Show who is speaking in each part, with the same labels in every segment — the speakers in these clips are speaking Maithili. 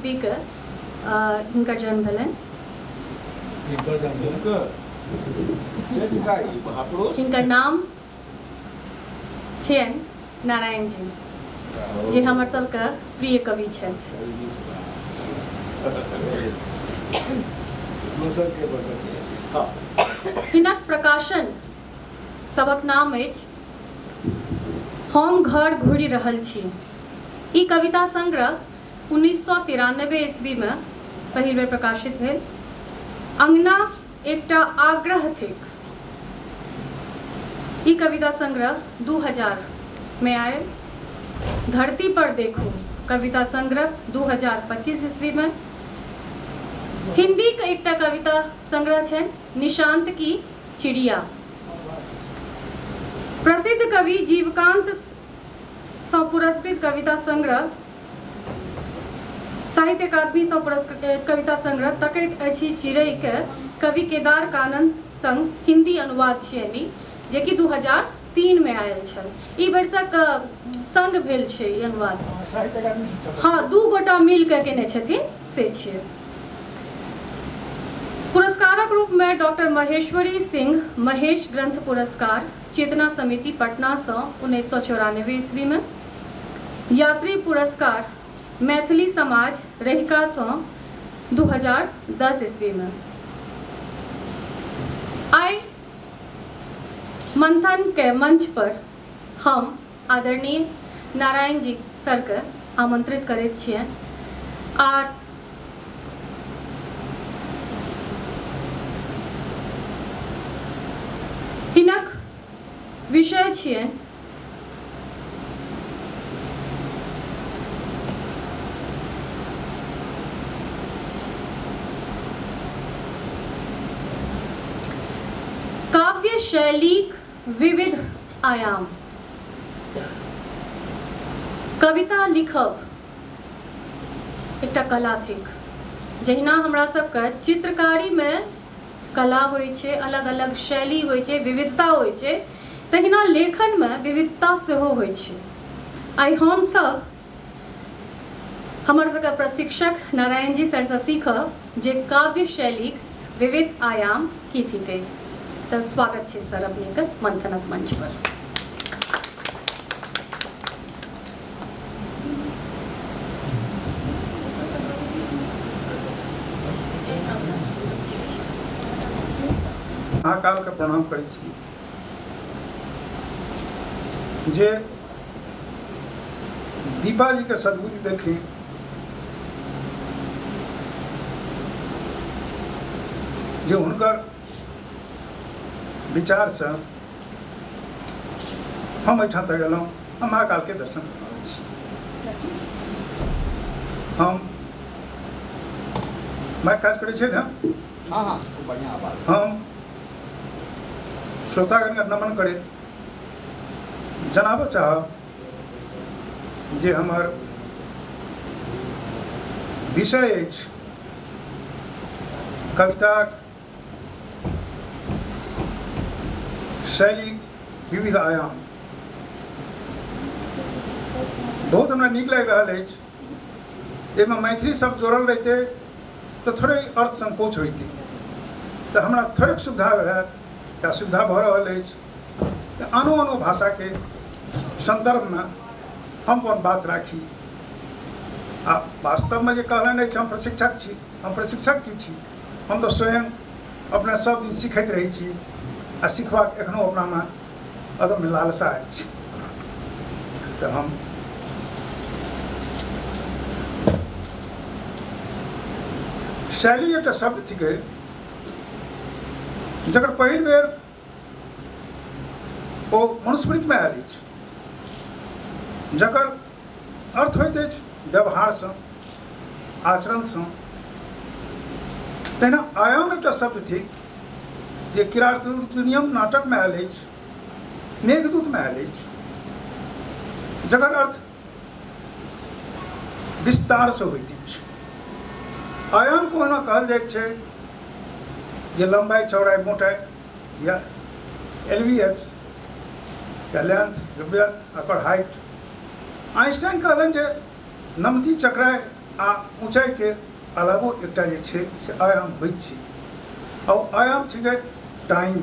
Speaker 1: ईस्वीके हिनकर जन्म भेलनि। हिनकर नाम छियनि नारायण जी, जे हमर सबके प्रिय कवि छथि। हिनक प्रकाशन सभक नाम अछि हम घर घुरि रहल छी। ई कविता संग्रह 1993 ईस्वीमे पहिल बेर प्रकाशित भेल। अंगना एकटा आग्रह थिक, ई कविता संग्रह 2000 मे आयल। धरती पर देखू कविता संग्रह 2025 ईस्वीमे। हिन्दीक एकटा कविता संग्रह छनि निशांत की चिड़िया। प्रसिद्ध कवि जीवकांत सँ पुरस्कृत कविता संग्रह साहित्य अकादमी सँ पुरस्कृत कविता संग्रह तकैत अछि चिड़ैके कवि केदार कानन संग हिन्दी अनुवाद छियनि, जेकि 2003 मे आयल छल। ई भरिसक संग भेल छै ई अनुवाद।
Speaker 2: साहित्य अकादमी से छपल।
Speaker 1: हँ, दू गोटा मिल कऽ केने छथिन से छियै। पुरस्कारक रूपमे डॉक्टर महेश्वरी सिंह महेश ग्रंथ पुरस्कार चेतना समिति पटनासँ 1994 ईस्वीमे, यात्री पुरस्कार मैथिली समाज रहिकासँ 2010 ईस्वीमे। आइ मंथनके मंच पर हम आदरणीय नारायण जी सरके आमंत्रित करैत छियनि आर हिनक विषय छियनि काव्य शैलीक विविध आयाम। कविता लिखब एकटा कला थिक। जहिना हमरा सबके चित्रकारीमे कला होइ छै, अलग अलग शैली होइ छै, विविधता होइ छै, तहिना लेखनमे विविधता सेहो होइ छै। आइ हमसब हमर सबके प्रशिक्षक नारायण जी सरसँ सीखब जे काव्य शैलीक विविध आयाम की थिकै। तऽ स्वागत छै सर अपनेके मंथनक मंच पर।
Speaker 2: महाकालके प्रणाम करै छी जे दीपा जी के सद्बुद्धि देलखिन, जे हुनकर विचारसँ हम एहिठाम तक एलहुँ आ महाकालके दर्शन कऽ रहल छी। हम माइक काज करै छै ने?
Speaker 3: हाँ हाँ, खूब बढ़िया आवाज।
Speaker 2: हम श्रोतागणके नमन करैत जनाबऽ चाहब जे हमर विषय अछि कविताक शैली विविध आयाम। बहुत हमरा नीक लागि रहल अछि। एहिमे मैथिली शब्द जोड़ल रहितै तऽ थोड़े अर्थ संकोच होइतै, तऽ हमरा थोड़ेक सुविधा होयत या सुविधा भऽ रहल अछि तऽ आनो आनो भाषाके सन्दर्भमे हम अपन बात राखी। आ वास्तवमे जे कहलनि अछि हम प्रशिक्षक छी, हम प्रशिक्षक की छी, हम तऽ स्वयं अपने सब दिन सीखैत रहै छी आ सिखबाक एखनो अपनामे अदम्य लालसा अछि। तऽ हम शैली एकटा शब्द थिकै जकर पहिल बेर ओ मनुस्मृतिमे आयल अछि, जकर अर्थ होइत अछि व्यवहारसँ, आचरणसँ। तहिना आयाम एकटा शब्द थिक जे किरातनियम नाटकमे आयल अछि, मेघदूतमे आयल अछि, जकर अर्थ विस्तारसँ होइत अछि। आयामके ओहिना कहल जाइत छै जे लम्बाइ, चौड़ाइ, मोटाइ या एल वी एच या लेंथ, ओकर हाइट। आइंस्टाइन कहलनि जे नमती चकराय आ ऊँचाइके अलावो एकटा जे छै से आयाम होइत छै आ ओ आयाम छिकै टाइम।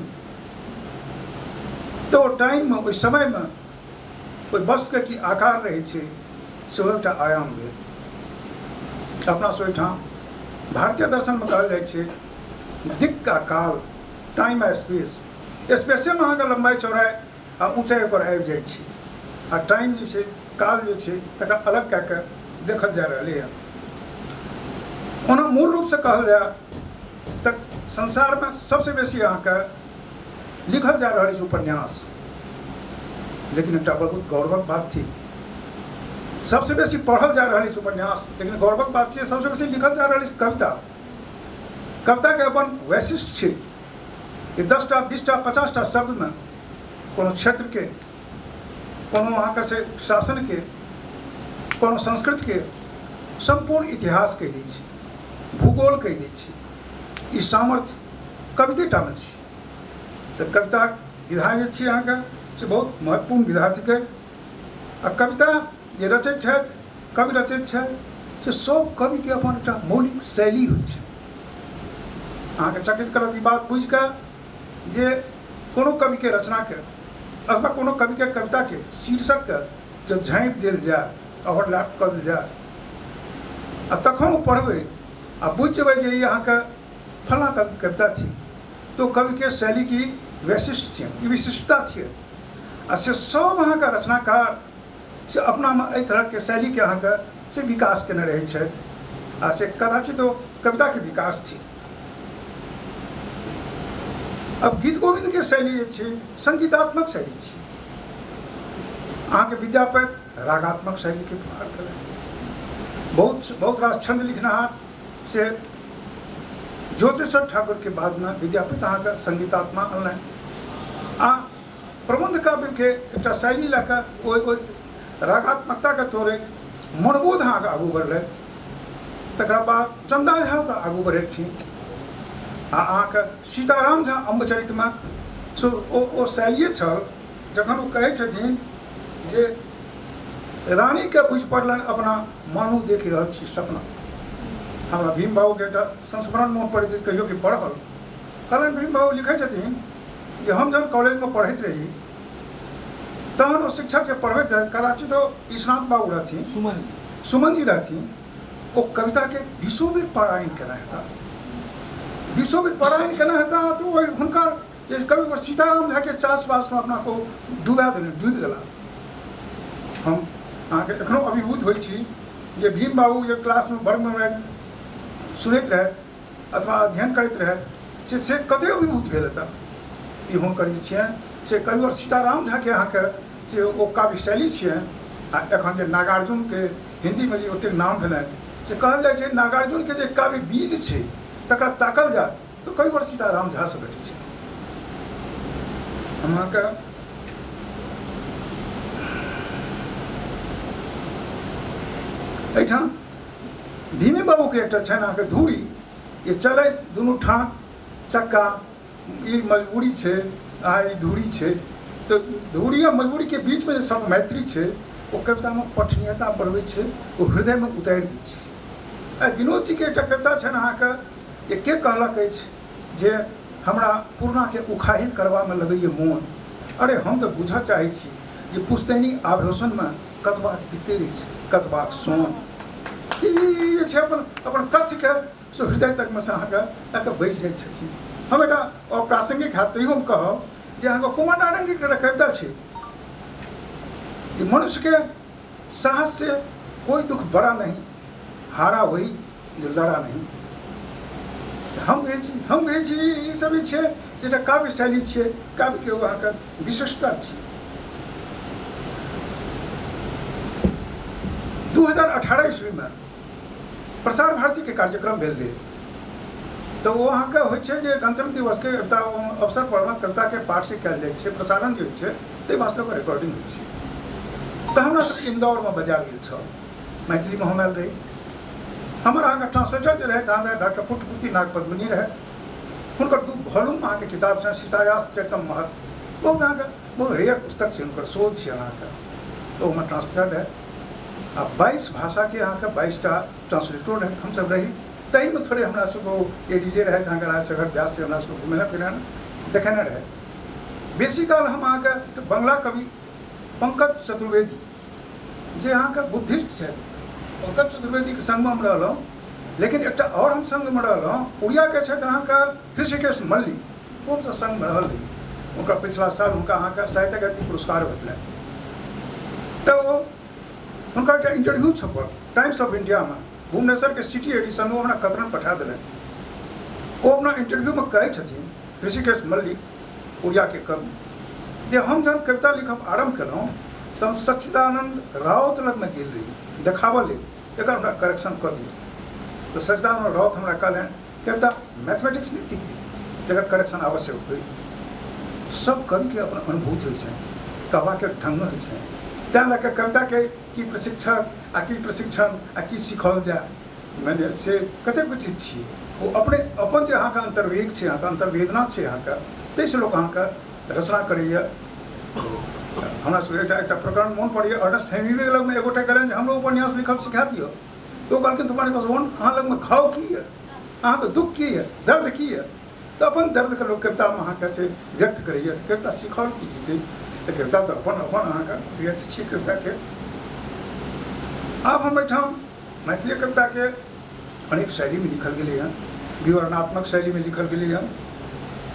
Speaker 2: तऽ ओ टाइममे ओहि समयमे ओहि वस्तुके की आकार रहै छै सेहो एकटा आयाम भेल। अपना सब ओहिठाम भारतीय दर्शनमे कहल जाइ छै दिक् आ काल, टाइम आ स्पेस। स्पेसेमे अहाँके लम्बाइ चौड़ाइ आ ऊँचाइ ओकर आबि जाइ छै आ टाइम जे छै काल जे छै तकरा अलग कए कऽ देखल जा रहलैए। ओना मूल रूपसँ कहल जाय तऽ संसारमे सबसँ बेसी अहाँके लिखल जा रहल अछि उपन्यास, लेकिन एकटा बहुत गौरवक बात थिक सबसँ बेसी पढ़ल जा रहल अछि उपन्यास, लेकिन गौरवक बात छै सबसँ बेसी लिखल जा रहल अछि कविता। कविताके अपन वैशिष्ट्य छै कि 10टा 20टा 50टा शब्दमे कोनो क्षेत्रके, कोनो अहाँके से शासनके, कोनो संस्कृतिके सम्पूर्ण इतिहास कहि दै छै, भूगोल कहि दै छै। ई सामर्थ्य कवितेटामे छै। तऽ कविता विधा जे छी अहाँके से बहुत महत्वपूर्ण विधा थिकै। आ कविता जे रचैत छथि, कवि रचैत छथि, से सब कविके अपन एकटा मौलिक शैली होइ छै। अहाँके चकित करत ई बात बुझिकऽ जे कोनो कविके रचनाके अथवा कोनो कविके कविताके शीर्षकके जँ झाँपि देल जाय, ओवरलैप कऽ देल जाय आ तखन ओ पढ़बै आ बुझि जेबै जे ई अहाँके फलाँ कविके कविता थिक, तऽ ओ कविके शैलीके ई वैशिष्ट्य छियनि, ई विशिष्टता छियै। आ से सब अहाँके रचनाकार से अपनामे एहि तरहके शैलीके अहाँके से विकास केने रहै छथि आ से कदाचित ओ कविताके विकास थिक। अब गीत गोविन्दके शैली जे छै संगीतात्मक शैली छै। अहाँके विद्यापति रागात्मक शैलीके व्यवहार केलनि। बहुत बहुत रास छन्द लिखनिहार से ज्योतिश्वर ठाकुरके बादमे विद्यापति अहाँके संगीतात्मा अनलनि आ प्रबन्ध काव्यके एकटा शैली लऽ कऽ ओहि ओहि रागात्मकताके तोड़ैत मनबोध अहाँके आगू बढ़लथि। तकरा बाद चन्दा झा ओकरा आगू बढ़ेलखिन आ अहाँके सीताराम झा अम्बचरितमे सो ओ शैलिए छल जखन ओ कहै छथिन जे रानीके बुझि पड़लनि अपना मानू देखि रहल छी सपना। हमरा भीम बाबूके एकटा संस्मरण मोन पड़ैत अछि, कहियो कि पढ़ल कहलनि भीम बाबू लिखै छथिन जे हम जहन कॉलेजमे पढ़ैत रही तहन ओ शिक्षक जे पढ़बैत रहथि, कदाचित ओ ईशनाथ बाबू रहथिन, सुमन जी रहथिन, ओ कविताके 20 बेर पारायण केने हेता, 20 बेर पारायण केने हेता। तऽ ओहि हुनकर जे कवि सीताराम झाके चासवासमे अपना को डुबा देने, डूबि गेला। हम अहाँके एखनो अभिभूत होइ छी जे भीम बाबू जे क्लासमे वर्गमे सुनैत रहथि अथवा अध्ययन करैत रहथि से कतेक अभिभूत भेल हेता। ई हुनकर जे छियनि से कविवर सीताराम झाके अहाँके से ओ काव्य शैली छियनि। आ एखन जे नागार्जुनके हिन्दीमे जे ओतेक नाम भेलनि से कहल जाइ छै नागार्जुनके जे काव्य बीज छै तकरा ताकल जाय तऽ कविवर सीताराम झासँ भेटै छै। हम अहाँके एहिठाम भीमे बाबूके एकटा छनि अहाँके धूरी, ये चलै दुनू ठाक चक्का, ई मजबूरी छै आ ई धूरी छै। तऽ धूरी आ मजबूरीके बीचमे जे सब मैत्री छै ओ कवितामे पठनीयता बढ़बै छै, ओ हृदयमे उतारि दै छै। आ विनोद जीके एकटा कविता छनि अहाँके जे के कहलक अछि जे हमरा पुरनाके उखाहिल करबामे लगैए मोन, अरे हम तऽ बुझऽ चाहै छी जे पुश्तैनी आभूषणमे कतबाक पित्तरि अछि कतबाक सोन। ई जे छै अपन अपन कथ्यके से हृदय तकमे से अहाँके लऽ कऽ बैसि जाइ छथिन। हम एकटा अप्रासङ्गिक हैत तैयो हम कहब जे अहाँके कुमार नारायणके एकटा कविता छै जे मनुष्यके साहस से कोई दुख बड़ा नहीं, हारा वही जो लड़ा नहीं। हम कहै छी ई सब जे छै से एकटा काव्य शैली छियै, काव्यके ओ अहाँके विशिष्टता छियै। 2018 ईस्वीमे प्रसार भारतीके कार्यक्रम भेल रहै तऽ ओ अहाँके होइ छै जे गणतंत्र दिवसके एकटा अवसर पर कविताके पाठ जे कयल जाइ छै, प्रसारण जे होइ छै ताहि वास्ते ओकर रिकॉर्डिंग होइ छै। तऽ हमरा सबके इन्दौरमे बजायल गेल छल, मैथिलीमे हम आयल रही। हमर अहाँके ट्रांसलेटर जे रहथि अहाँके डॉक्टर पुट्टपूर्ति नाग पद्मिनी रहथि, हुनकर 2 वॉल्यूम अहाँके किताब छनि, सीतायास चरितम महत, बहुत अहाँके बहुत रेयर पुस्तक छै, हुनकर शोध छै अहाँके, तऽ ओ हमर ट्रांसलेटर रहै। आ 22 भाषाके अहाँके 22टा ट्रांसलेटरो रहथि, हमसब रही। ताहिमे थोड़े हमरा सबके ए डी जे रहथि अहाँके राजशेखर व्यास, से हमरा सबके घुमेने फिरेने देखेने रहथि। बेसी काल हम अहाँके बंगला कवि पंकज चतुर्वेदी, जे अहाँके बुद्धिस्ट छथि, पंकज चतुर्वेदीके सङ्गमे हम रहलहुँ। लेकिन एकटा आओर हम सङ्गमे रहलहुँ, उड़ियाके छथि अहाँके ऋषिकेश मल्लिक, ओ हमसब सङ्गमे रहल रही। हुनका पिछला साल हुनका अहाँके साहित्य अकादमी पुरस्कार भेटलनि। तऽ ओ हुनका एकटा इंटरव्यू छपल टाइम्स ऑफ इंडियामे, भुवनेश्वरके सिटी एडिशनमे, ओ हमरा कतरन पठा देलनि। ओ अपना इंटरव्यूमे कहै छथिन ऋषिकेश मल्लिक, उड़ियाके कवि, जे हम जहन कविता लिखब आरम्भ केलहुँ तऽ हम सच्चिदानन्द राउत लगमे गेल रही देखाबऽ लेल, एकर हमरा करेक्शन कऽ दिअ। तऽ सच्चिदानन्द राउत हमरा कहलनि, कविता मैथमेटिक्स नहि थिक जकर करेक्शन आवश्यक होइ। सब कविके अपन अनुभूति होइ छनि, कहबाके ढंग होइ छनि। तैँ लऽ कऽ कविताके की प्रशिक्षक आ की प्रशिक्षण आ की सीखल जाय, मानि से कतेक चीज छियै। ओ अपने अपन जे अहाँके अन्तर्वेग छै, अहाँके अन्तर्वेदना छै अहाँके, ताहिसँ लोक अहाँके रचना करैए। हमरा सबके एकटा एकटा प्रकरण मोन पड़ैए, अर्नेस्ट हेमिंग्वे लगमे एगोटा कहलनि जे हमरो उपन्यास लिखब सिखा दिअ। तऽ ओ कहलखिन तुम्हारे पास ओन, अहाँ लगमे घाव की यऽ, अहाँके दुःख की यऽ, दर्द की यऽ? तऽ अपन दर्दके लोक कवितामे अहाँके से व्यक्त करैए। तऽ कविता सिखाओल की जेतै? तऽ कविता तऽ अपन अपन अहाँके व्यक्त छी कविताके। आब हम एहिठाम मैथिली कविताके अनेक शैलीमे लिखल गेलै हँ। विवरणात्मक शैलीमे लिखल गेलै हँ,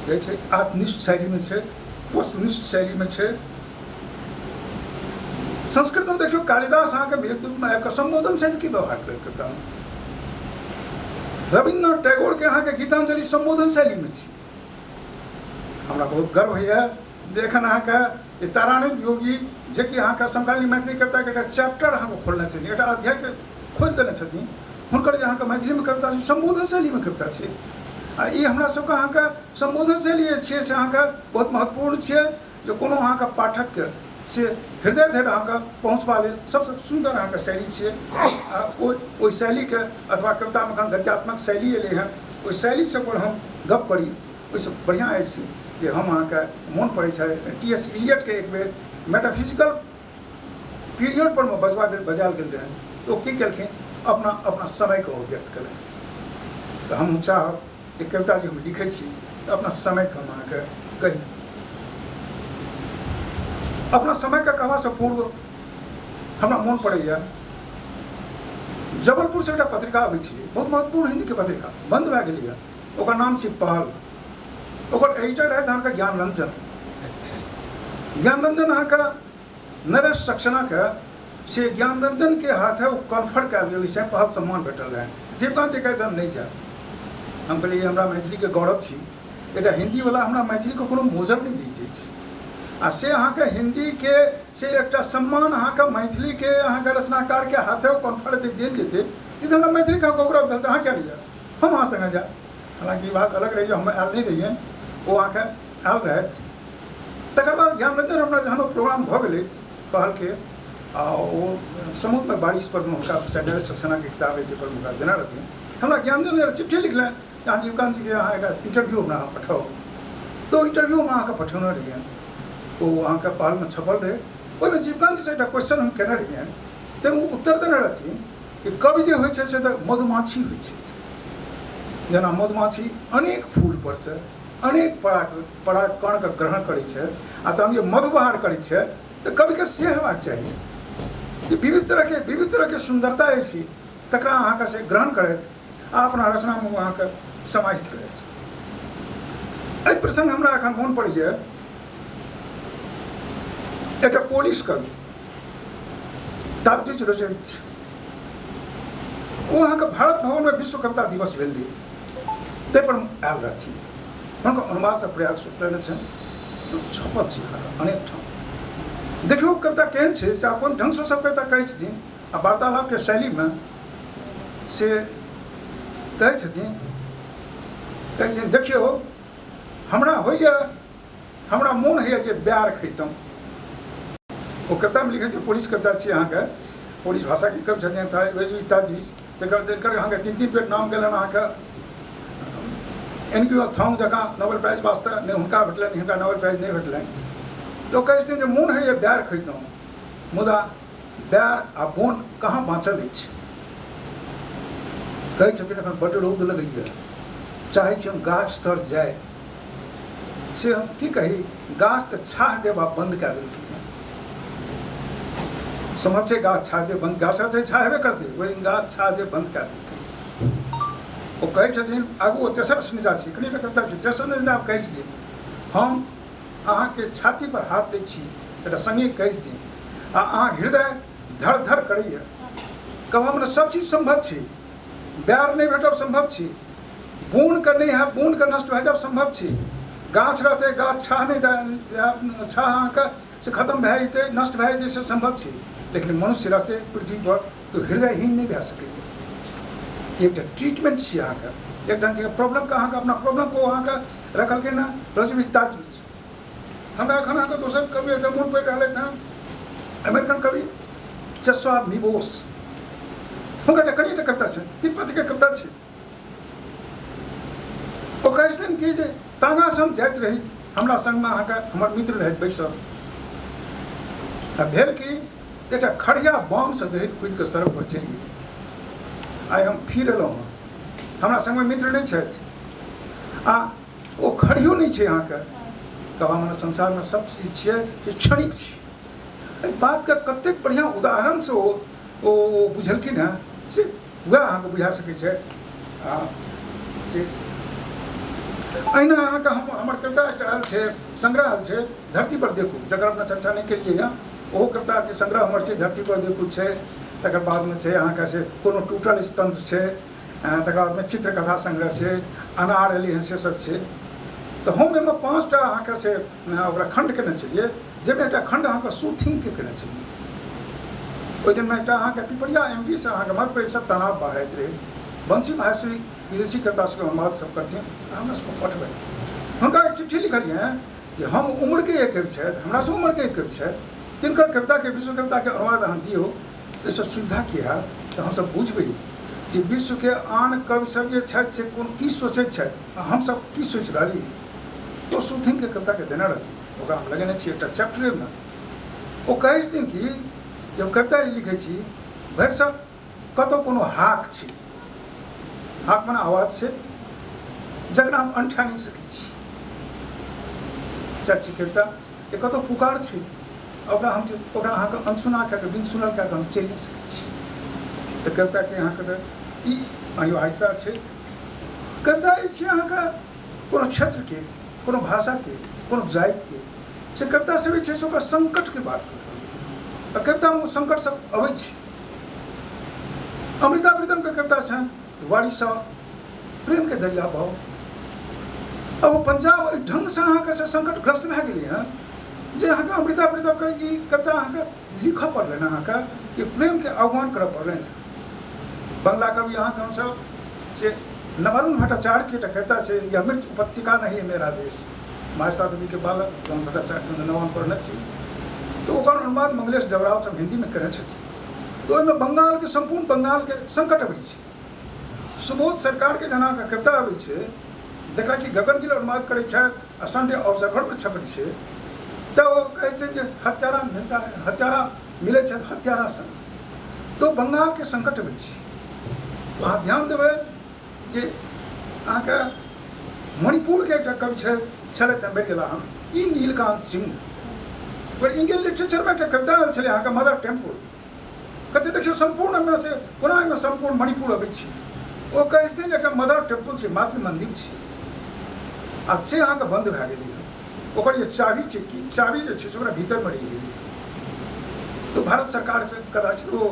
Speaker 2: जे छै आत्मनिष्ठ शैलीमे छै, वस्तुनिष्ठ शैलीमे छै। संस्कृतमे देखियौ, कालिदास अहाँके मेघदूतमे आबि कऽ सम्बोधन शैलीके व्यवहार करै कवितामे। रविन्द्रनाथ टैगोरके अहाँके गीतांजलि सम्बोधन शैलीमे छै। हमरा बहुत गर्व होइए जे एखन अहाँके ई तारानंद योगी, जेकि अहाँके समकालीन मैथिली कविताके एकटा चैप्टर अहाँके खोलने छथिन, एकटा अध्यायके खोलि देने छथिन, हुनकर जे अहाँके मैथिलीमे कविता छै, सम्बोधन शैलीमे कविता छै। आ ई हमरा सबके अहाँके सम्बोधन शैली जे छियै से अहाँके बहुत महत्वपूर्ण छियै, जे कोनो अहाँके पाठकके से हृदय धरि अहाँके पहुँचबा लेल सबसँ सुन्दर अहाँके शैली छियै। आ ओहि शैलीके अथवा कवितामे एखन गद्यात्मक शैली एलै हँ, ओहि शैलीसँ पर हम गप करी ओहिसँ बढ़िआँ अछि जे हम अहाँके मोन पड़ै छै टी एस इलियटके एक बेर मेटाफिजिकल पीरियड पर मे बजबा गेल, बजायल गेल रहनि। तऽ ओ की केलखिन? अपना अपना समयके ओ व्यक्त केलनि। तऽ हमहूँ चाहब जे कविता जे हम लिखै छी तऽ अपना समयके हम अहाँके कही। अपना समयके कहबासँ पूर्व हमरा मोन पड़ैए, जबलपुरसँ एकटा पत्रिका अबै छलै, बहुत महत्वपूर्ण हिन्दीके पत्रिका, बन्द भए गेलैए, ओकर नाम छै पहल। ओकर एडिटर रहथि अहाँके ज्ञान रंजन। ज्ञान रंजन अहाँके नरेश सक्सेनाके से ज्ञान रंजनके हाथे ओ कन्फर कयल गेल से पहल सम्मान भेटल रहनि। जीवकांत जी कहैत हम नहि जायब। हम कहलियै हमरा मैथिलीके गौरव छी, एकटा हिन्दीवला हमरा मैथिलीके कोनो मोजर नहि दैत अछि, आ से अहाँके हिन्दीके से एकटा सम्मान अहाँके मैथिलीके अहाँके रचनाकारके हाथे ओ कन्फर देल जेतै, ई तऽ हमरा मैथिलीके गौरव भेल। तऽ अहाँ किया नहि जायब? हम अहाँ सङ्गे जायब। हालाँकि ई बात अलग रहै जे हम आयल नहि रहियनि, ओ अहाँके आयल रहथि। तकर बाद ज्ञानरंजन हमरा जहन ओ प्रोग्राम भऽ गेलै पहलके, आ ओ समुद्रमे बारिश पर हुनका नरेश सक्सेनाके किताब एहि पर हुनका देने रहथिन। हमरा ज्ञानरंजन चिट्ठी लिखलनि, अहाँ जीवकांत जीके अहाँ एकटा इंटरव्यू हमरा अहाँ पठाउ। तऽ ओ इंटरव्यू हम अहाँके पठौने रहियनि, ओ अहाँके पहलमे छपल रहै। ओहिमे जीवकांत जीसँ एकटा क्वेश्चन हम केने रहियनि, ताहिमे ओ उत्तर देने रहथिन कि कवि जे होइ छै से तऽ मधुमाछी होइ छथि। जेना मधुमाछी अनेक फूल पर से अनेक पराग पराग कणके ग्रहण करै छै आ तहन जे मधु बाहर करै छै, तऽ कविके से हेबाक चाही जे विविध तरहके सुन्दरता अछि तकरा अहाँके से ग्रहण करथि आ अपना रचनामे ओ अहाँके समाहित करथि। एहि प्रसङ्ग हमरा एखन मोन पड़ैए एकटा पोलिश कवि ताद्विच रोजेविच। ओ अहाँके भारत भवनमे विश्व कविता दिवस भेल रहै, ताहिपर आयल रहथिन। हुनकर अनुवादसँ प्रयाग शुक्ल छनि, छपल छै अहाँके अनेक ठाम। देखियौ कविता केहन छै जे अपन ढङ्गसँ सब कविता कहै छथिन आ वार्तालापके शैलीमे से कहै छथिन, कहै छथिन, देखियौ हमरा होइए, हमरा मोन होइए जे बैर खैतहुँ। ओ कवितामे लिखै छै, पोलिश कविता छी अहाँके, पोलिश भाषाके कवि छथिन तकर जिनकर अहाँके तीन तीन बेर नाम गेलनि अहाँके एन क्यू थोंग जकाँ नोबेल प्राइज वास्ते, नहि हुनका भेटलनि, हिनका नोबेल प्राइज नहि भेटलनि। तऽ ओ कहै छथिन जे मोन होइए बैर खैतहुँ, मुदा बैर आ बोन कहाँ बाँचल अछि। कहै छथिन एखन बड्ड रौद लगैए, चाहै छी हम गाछ तर जाय, से हम की कही, गाछ तऽ छाह देब आब बन्द कए देलकै हँ। सम्भव छै गाछ छाह देब बन्द, गाछ रहतै छाह हेबे करतै, ओहि दिन गाछ छाह देब बन्द कए देलकै। ओ कहै छथिन आगू ओ तेसर स्नेजा छै, कनि कविता छै, तेसर स्नेजा कहै छथिन हम अहाँके छातीपर हाथ दै छी, एकटा सङ्गी कहै छथिन, आ अहाँके हृदय धर धर करैए। कहब हमरा सब चीज सम्भव छै, बैर नहि भेटब सम्भव छै, बोनके नहि हैब, बोनके नष्ट भए जायब सम्भव छै, गाछ रहतै गाछ छाह नहि छाह अहाँके से खतम भए जेतै, नष्ट भए जेतै, से सम्भव छै, लेकिन मनुष्य रहतै पृथ्वीपर तऽ हृदयहीन नहि भए सकैए। एकटा ट्रीटमेंट छियै अहाँके, एक ढङ्गके प्रॉब्लमके अहाँके अपना प्रॉब्लमके ओ अहाँके रखलखिन हँ रजनी ताजवीज। हमरा एखन अहाँके दोसर कवि एकटा मोन पड़ि रहल हँ, अमेरिकन कवि चस्वा मिबोस, हुनकर एकटा कनिटा कविता छै, 3 पाँतिके कविता छै। ओ कहै छथिन कि जे ताँगासँ हम जाइत रही, हमरा सङ्गमे अहाँके हमर मित्र रहथि बैसल, तऽ भेल कि एकटा खढ़िया बमसँ दही कुदिकऽ सड़कपर चलि गेल। आइ हम फिर एलहुँ हँ, हमरा सङ्गमे मित्र नहि छथि आ ओ खड़ियो नहि छै अहाँके। तऽ हमरा संसारमे सब चीज छियै से क्षणिक छी। एहि बातके कतेक बढ़िआँ उदाहरणसँ ओ ओ बुझलखिन हँ, से वएह अहाँके बुझा सकै छथि। आ से अहिना अहाँके हम हमर कविता एकटा आयल छै, संग्रह आयल छै धरती पर देखू, जकर अपना चर्चा नहि केलियै हँ, ओहो कविताके संग्रह हमर छै, धरती पर देखू छै। तकर बादमे छै अहाँके से कोनो टूटल स्तंभ छै, तकर बादमे चित्रकथा संग्रह छै, अनार एलै हँ, से सब छै। तऽ हम एहिमे 5टा अहाँके से ओकरा खण्ड केने छलियै, जाहिमे एकटा खण्ड अहाँके सूथिंगके केने छलियै। ओहि दिनमे एकटा अहाँके पिपरिया एम पी सँ अहाँके मध्य प्रदेशसँ तनाव बहराइत रहै, बंशी महर्षि विदेशी कविता सबके अनुवाद सब करथिन, हमरा सबके पठबै। हुनका एक चिट्ठी लिखलियनि जे हम उम्रके एक कवि छथि, हमरासँ उम्रके एक कवि छथि, तिनकर कविताके विश्व कविताके अनुवाद अहाँ दियौ, एहिसँ सुविधा की हैत, तऽ हमसब बुझबै जे विश्वके आन कवि सब जे छथि से कोन की सोचैत छथि आ हमसब की सोचि रहली। ओ सुथिंगके कविताके देने रहथिन, ओकरा हम लगेने छी एकटा चैप्टरेमे। ओ कहै छथिन कि जे हम कविता जे लिखै छी भरिसक कतहु कोनो हाक छै, हाक मने आवाज छै, जकरा हम अनठा नहि सकै छी। सएह छै कविता, जे कतहु पुकार छै, ओकरा हम ओकरा अहाँके अनसुना कए कऽ बिन सुनल कए कऽ हम चलि नहि सकै छी। तऽ कविताके अहाँके तऽ ई अनिवार्यता छै। कविता ई छै अहाँके कोनो क्षेत्रके, कोनो भाषाके, कोनो जातिके, से कविता सब जे छै से ओकर सङ्कटके बात कऽ रहल, कवितामे ओ सङ्कट सब अबै छै। अमृता प्रीतमके कविता छनि वारिसऽ प्रेमके दरिया भाव। अब ओ पंजाब एहि ढङ्गसँ अहाँके से सङ्कटग्रस्त भए गेलै हँ जे अहाँके अमृता प्रीतमके ई कविता अहाँके लिखऽ पड़लनि, अहाँके कि प्रेमके आह्वान करऽ पड़लनि। बंगला कवि अहाँके हमसब जे नवरुण भट्टाचार्यके एकटा कविता छै या मृत्यु उपत्यका नहीं मेरा देश, मास्टर देवीके बालक नवरुण भट्टाचार्यके नवान पढ़ने छी, तऽ ओकर अनुवाद मंगलेश डबराल सब हिन्दीमे कयने छथिन। तऽ ओहिमे बंगालके सम्पूर्ण बंगालके सङ्कट अबै छै। सुबोध सरकारके जहन अहाँके कविता अबै छै, जकरा कि गगन गिल अनुवाद करै छथि आ संडे ऑब्जर्वरमे छपै छै, तऽ ओ कहै छै जे हत्यारा मिलता है, हत्यारा मिलै छथि हत्यारा संग, तऽ बंगालके सङ्कट अबै छै। अहाँ ध्यान देबै जे अहाँके मणिपुरके एकटा कवि छलथि, मरि गेला हन, ई नीलकांत सिंह, ओकर इंडियन लिटरेचरमे एकटा कविता आयल छलै अहाँके मदर टेम्पल। कते देखियौ सम्पूर्णमे से कोना एहिमे सम्पूर्ण मणिपुर अबै छै। ओ कहै छथिन एकटा मदर टेम्पल छै, मातृ मन्दिर छै, आ से अहाँके बन्द भए गेलै हँ, ओकर जे चाभी छै, की चाभी जे छै से ओकरा भीतरमे रहि गेलै। तऽ भारत सरकार से कदाचित ओ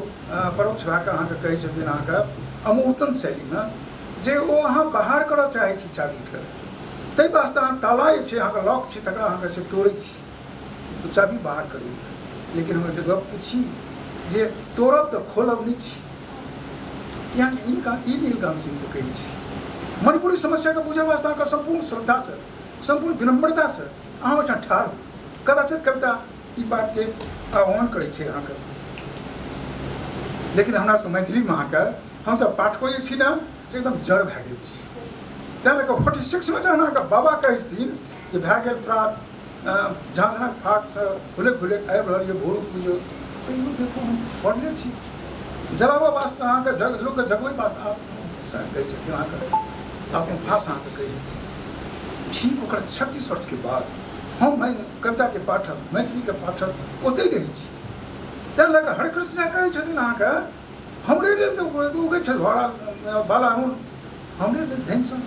Speaker 2: परोक्ष भए कऽ अहाँके कहै छथिन अहाँके अमूर्तन शैलीमे जे ओ अहाँ बाहर करऽ चाहै छी चाभीके, ताहि वास्ते अहाँ ताला जे छै अहाँके लॉक छै तकरा अहाँके से तोड़ै छी, ओ चाभी बाहर करू। लेकिन हम एकटा गप पूछी जे तोड़ब तऽ खोलब नहि छी। अहाँके ई नीलकांत सिंहके कहै छी, मणिपुरी समस्याके बुझै वास्ते अहाँके सम्पूर्ण श्रद्धासँ, सम्पूर्ण विनम्रतासँ अहाँ ओहिठाम ठाढ़ हो। कदाचित कविता ई बातके आह्वान करै छै अहाँके। लेकिन हमरा सब मैथिलीमे अहाँके हमसब पाठको जे छी ने से एकदम जड़ भए गेल छी। तैँ लऽ कऽ 46मे जहन अहाँके बाबा कहै छथिन जे भए गेल प्रात, झाँझनक फाटसँ हुलकि हुलकि आबि रहल यऽ भोरुक बुझियौ तैयो देखू हम पढ़ले छी। जलाबऽ वास्ते अहाँके जग लोकके जगबै वास्ते साहेब कहै छथिन अहाँके आत्मभाष अहाँके कहै छथिन। ठीक ओकर 36 वर्षके बाद हम कविताके पाठक, मैथिलीके पाठक ओतहि रहै छी। ताहि लऽ कऽ हरेकृष्ण झा कहै छथिन अहाँके हमरे लेल तऽ उगै छथि भरा बाला अरुण, हमरे लेल धनि,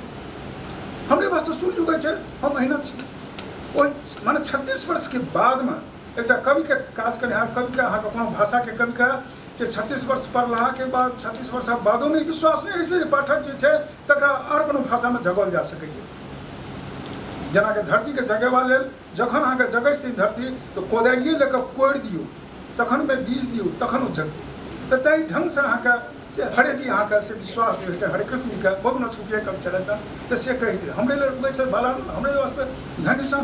Speaker 2: हमरे वास्ते सूर्य उगै छै, हम अहिना छी। ओहि माने 36 वर्षके बादमे एकटा कविके काज कयनिहार कविके अहाँके कोनो भाषाके कविके जे 36 वर्ष पढ़लाके बाद 36 वर्षक बादोमे विश्वास नहि होइ छै जे पाठक जे छै तकरा आओर कोनो भाषामे जगाओल जा सकैए। जेनाकि धरतीके जगेबा लेल जखन अहाँके जगै छथिन धरती तऽ कोदारिए लऽ कऽ कोड़ि दियौ, तखन ओहिमे बीज दियौ, तखन ओ जगतै। तऽ ताहि ढङ्गसँ अहाँके से हरेजी अहाँके से विश्वास जे होइ छै हरेकृष्ण जीके बहुत नचकुपिया कवि छलथि हँ, तऽ से कहै छथिन हमरे लेल उगै छथि बाला, हमरे वास्ते धनि सन।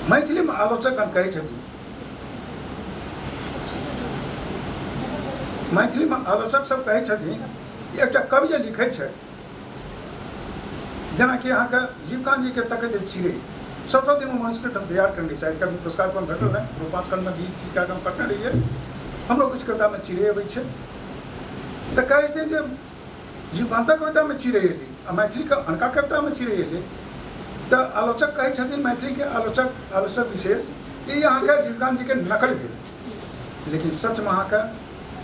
Speaker 2: मैथिलीमे आलोचकगण कहै छथिन, मैथिलीमे आलोचक सब कहै छथिन कि एकटा कवि जे लिखै छथि, जेनाकि अहाँके जीवकांत जीके तकैत चिड़ै 17 दिनमे मनुस्क्रिप्ट हम तैयार करने रही, साहित्य अकादमी पुरस्कार कोनो भेटल नहि, 5 खण्डमे 20-30 कागज हम कटने रहियै। हमरो किछु कवितामे चिड़ै अबै छै, तऽ कहै छथिन जे जीवकान्तक कवितामे चिड़ै एलै आ मैथिलीके अनका कवितामे चिड़ै एलै। तऽ आलोचक कहै छथिन, मैथिलीके आलोचक आलोचक विशेष, ई अहाँके जीवकांत जीके नकल भेल। लेकिन सचमे अहाँके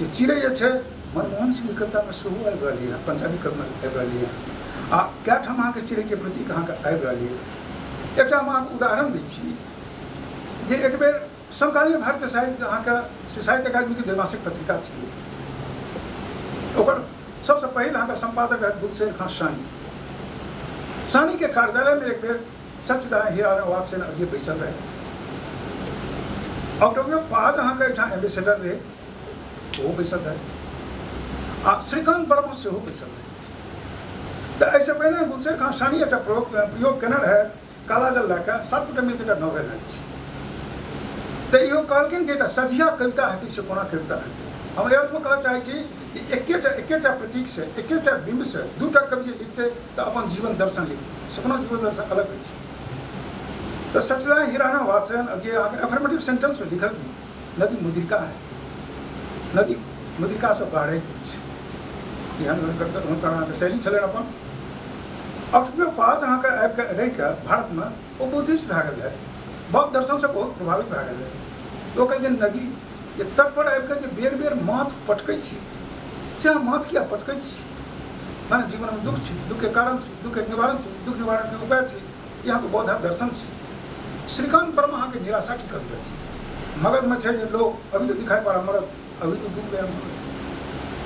Speaker 2: ई चिड़ै जे छै मनमोहन सिंहके कवितामे सेहो आबि रहलै हँ, पंजाबी कविमे आबि रहलै हँ, आ कए ठाम अहाँके चिड़ैके प्रतीक अहाँके आबि रहलै हँ। एकटा हम अहाँके उदाहरण दै छी जे एक बेर समकालीन भारतीय साहित्य अहाँके से साहित्य अकादमीके द्वैमासिक पत्रिका थिकै, ओकर सबसँ पहिल अहाँके सम्पादक रहथि गुलशेर खां सानी। सानीके कार्यालयमे एक बेर सच्चिदानंद हीरा वात्सयन अभी बैसल रहथि। ऑक्टोबियो पाज अहाँके एहिठाम एम्बेसडर रहै, ओहो बैसल रहथि, आ श्रीकांत वर्मा सेहो बैसल रहथि। तऽ एहिसँ पहिने गुलशेर खां सानी एकटा प्रयोग केने रहथि, काला जल लए कऽ 7 गोटे मिलके एकटा नॉवेल आयल छै। तऽ इहो कहलखिन कि एकटा सझिया कविता हेतै, से कोना कविता हेतै। हम एहि अर्थमे कहऽ चाहै छी कि एकेटा प्रतीकसँ, एकेटा बिम्बसँ दूटा कवि जे लिखतै तऽ अपन जीवन दर्शन लिखतै, से अपना जीवन दर्शन अलग होइ छै। तऽ सच्चिदानंद हिराना वात्सयन अगे अहाँके एफर्मेटिव सेंटेंसमे लिखल कि नदी मुद्रिका है, नदी मुद्रिकासँ बहरैत अछि। एहन हुनकर अहाँके शैली छलनि अपन। ऑक्टोबियो फाज अहाँके आबिके रहिके भारतमे ओ बुद्धिस्ट भए गेल रहै, बौद्ध दर्शनसँ बहुत प्रभावित भए गेल रहै। ओ कहै छै नदी जे तट पर आबिके जे बेर बेर माथ पटकै छी, से हम माथ किया पटकै छी? माने जीवनमे दुःख छै, दुःखके कारण छै, दुःखके निवारण छै, दुःख निवारणके उपाय छै, ई अहाँके बौद्ध दर्शन छै। श्रीकांत वर्मा अहाँके निराशा की कवि रहथिन। मगधमे छै जे लोग अभी तो दिखाई पड़ा मरद, अभी तो डूब गया मरद।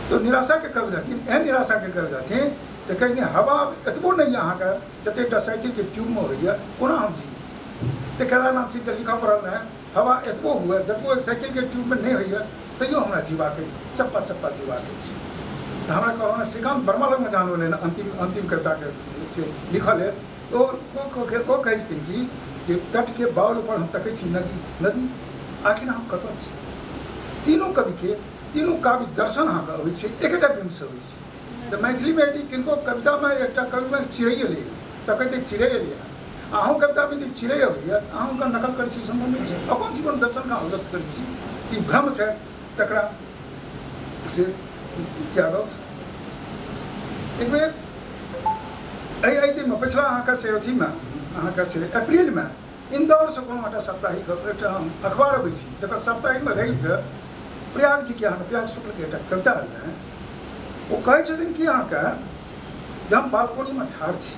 Speaker 2: तो निराशाके कवि रहथिन, एहन निराशाके कवि रहथिन से कहै छथिन हवा एतबो नहि यऽ अहाँके जतेक एकटा साइकिलके ट्यूबमे होइए, कोना हम जीबी? तऽ केदारनाथ सिंहके लिखऽ पड़ल रहै, हवा एतबो हुए जतबो एक साइकिलके ट्यूबमे नहि होइए, तैयो हमरा जीबाक अछि, चप्पा चप्पा जीबाक अछि। तऽ हमरा कहलहुँ श्रीकांत वर्मा लगमे जहन ओ अन्तिम अन्तिम कविताके से लिखल अछि, ओ ओ कहै छथिन कि जे तटके बाउल पर हम तकै छी नदी, नदी आखिर हम कतऽ छी? तीनू कविके तीनू काव्य दर्शन अहाँके अबै छै, एकेटा बिम्बसँ अबै छै। तऽ मैथिलीमे यदि किनको कवितामे एकटा कविमे चिड़ै एलै, तकैत चिड़ै एलै, अहूँ कवितामे यदि चिड़ै अबैए, अहाँ हुनकर नकल करै छी सम्भव नहि छै। अपन जीवन दर्शनके अहाँ व्यक्त करै छी, ई भ्रम छै, तकरा से त्यागत। एक बेर एहि दिनमे पछिला अहाँके से अथीमे अहाँके से अप्रीलमे इन्दौरसँ कोनो एकटा साप्ताहिक एकटा हम अखबार अबै छी, जकर साप्ताहिकमे रविके प्रयाग जीके अहाँके प्रयाग शुक्लके एकटा कविता आयल रहै। ओ कहै छथिन कि अहाँके जे हम बालकोनीमे ठाढ़ छी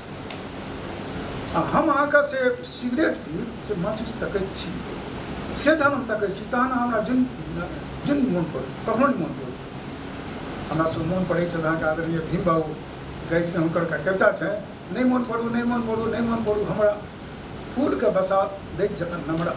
Speaker 2: आ हम अहाँके से सिगरेट पीब से माचिस तकैत छी, से जहन हम तकै छी तहन हमरा जुन जुन मोन पड़ै, कखनो नहि मोन पड़ै। हमरा सब मोन पड़ै छथि अहाँके आदरणीय भीम बाबू, कहै छथिन हुनकर कविता छै, नहि मोन पड़ू, नहि मोन पड़ू, नहि मोन पड़ू हमरा फूलके बसात दैत जखन नमरा।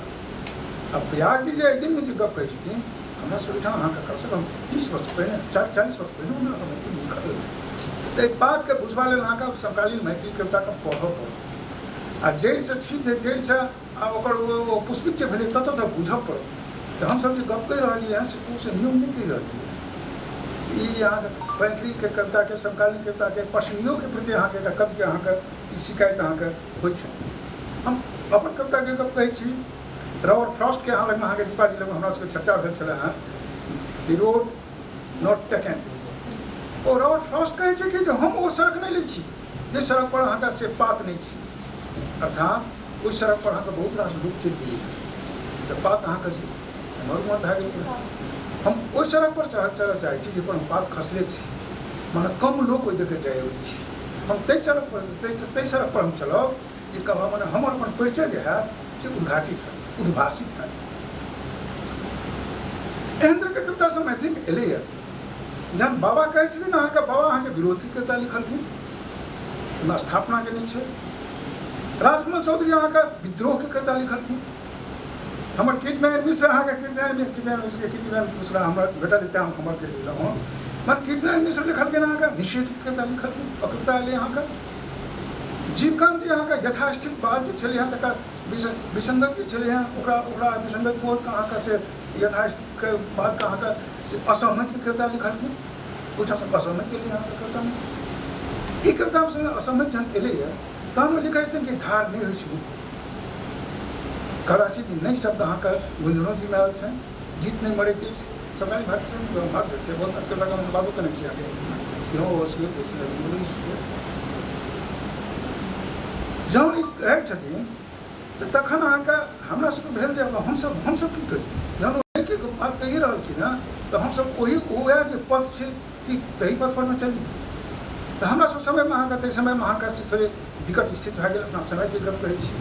Speaker 2: आ प्रयाग जी जे एहि दिनमे जे गप कहै छथिन, हमरा सब ओहिठाम अहाँके कमसँ कम 30 वर्ष पहिने, 40 वर्ष पहिने हमरा मैथिली लिखल रहै। तऽ एहि बातके बुझबा लेल अहाँके समकालीन मैथिली कविताके पढ़ऽ पड़त, आ जड़िसँ छीप धरि जड़िसँ आ ओकर ओ पुष्पित जे भेलै ततऽ तक बुझऽ पड़त। तऽ हमसब जे गप कहि रहलियै हँ से कोनो से नियम नहि कहि रहलियै हँ। ई अहाँके मैथिलीके कविताके समकालीन कविताके पठनीयोके प्रति अहाँके एकटा कविके अहाँके ई शिकायत अहाँके होइ छै। हम अपन कविताके गप कहै छी रॉबर्ट फ्रॉस्ट के अहाँ लगमे अहाँके दीपा जी लगमे हमरा सबके चर्चा भेल छलै हँ, द रोड not taken. ओ रॉबर्ट फ्रॉस्ट कहै छै कि जे हम ओ सड़क नहि लै छी जे सड़क पर अहाँके से पात नहि छै, अर्थात ओहि सड़क पर अहाँके बहुत रास लोक चलि गेलै तऽ पात अहाँके से एम्हर उम्हर भए गेलै। हम ओहि सड़क पर चलऽ चाहै छी जाहिपर हम पात खसले छी, मने कम लोक ओहि दऽ जाइ अबै छी। हम ताहि सड़क पर ताहि सड़क पर हम चलब जे कहब मने हमर अपन परिचय जे हैत से उद्घाटित हैत, उद्भासित हैत। एहन तरहके कविता सब मैथिलीमे एलैए। जहन बाबा कहै छथिन अहाँके बाबा अहाँके विरोधके कविता लिखलखिन, ओहिमे स्थापनाके नहि छै। राजकमल चौधरी अहाँके विद्रोहके कविता लिखलखिन। हमर कीर्तनारायण मिश्र अहाँके कीर्तनारायण मिश्रके कीर्तनारायण मिश्र हमरा भेटल अछि, तेँ हम हमर कहि देलहुँ हँ। मगर कीर्तनारायण मिश्र लिखलखिन अहाँके निषेधके कविता लिखलखिन, अकविता एलै अहाँके। जीवकांत जी अहाँके यथास्थित बात जे छलै हँ तकर विसंगत जे छलै हँ ओकरा ओकरा विसंगत बोधके अहाँके से यथास्थितके बातके अहाँके से असहमतिके कविता लिखलखिन, ओहिठामसँ असहमति एलै अहाँके कवितामे। ई कवितामे से असहमति जहन एलैए तहन ओ लिखै छथिन कि धार नहि होइ छै मुक्ति। कदाचित नहि शब्द अहाँके गुंजनो जीमे आयल छनि, गीत नहि मरैत अछि, समकालीन भारतीय बात भेल छै, बहुत आजकल तक हम बातो केने छी अहाँके। जहन ई रहै छथिन तऽ तखन अहाँके हमरा सबके भेल जे हमसब की करी। जहन ओ के बात कहि रहलखिन हँ तऽ हमसब ओही वएह जे पथ छै कि तही पथ पर मे चली। तऽ हमरा सब समयमे अहाँके ताहि समयमे अहाँके से थोड़े विकट स्थिति भए गेल। अपना समयके गप कहै छी,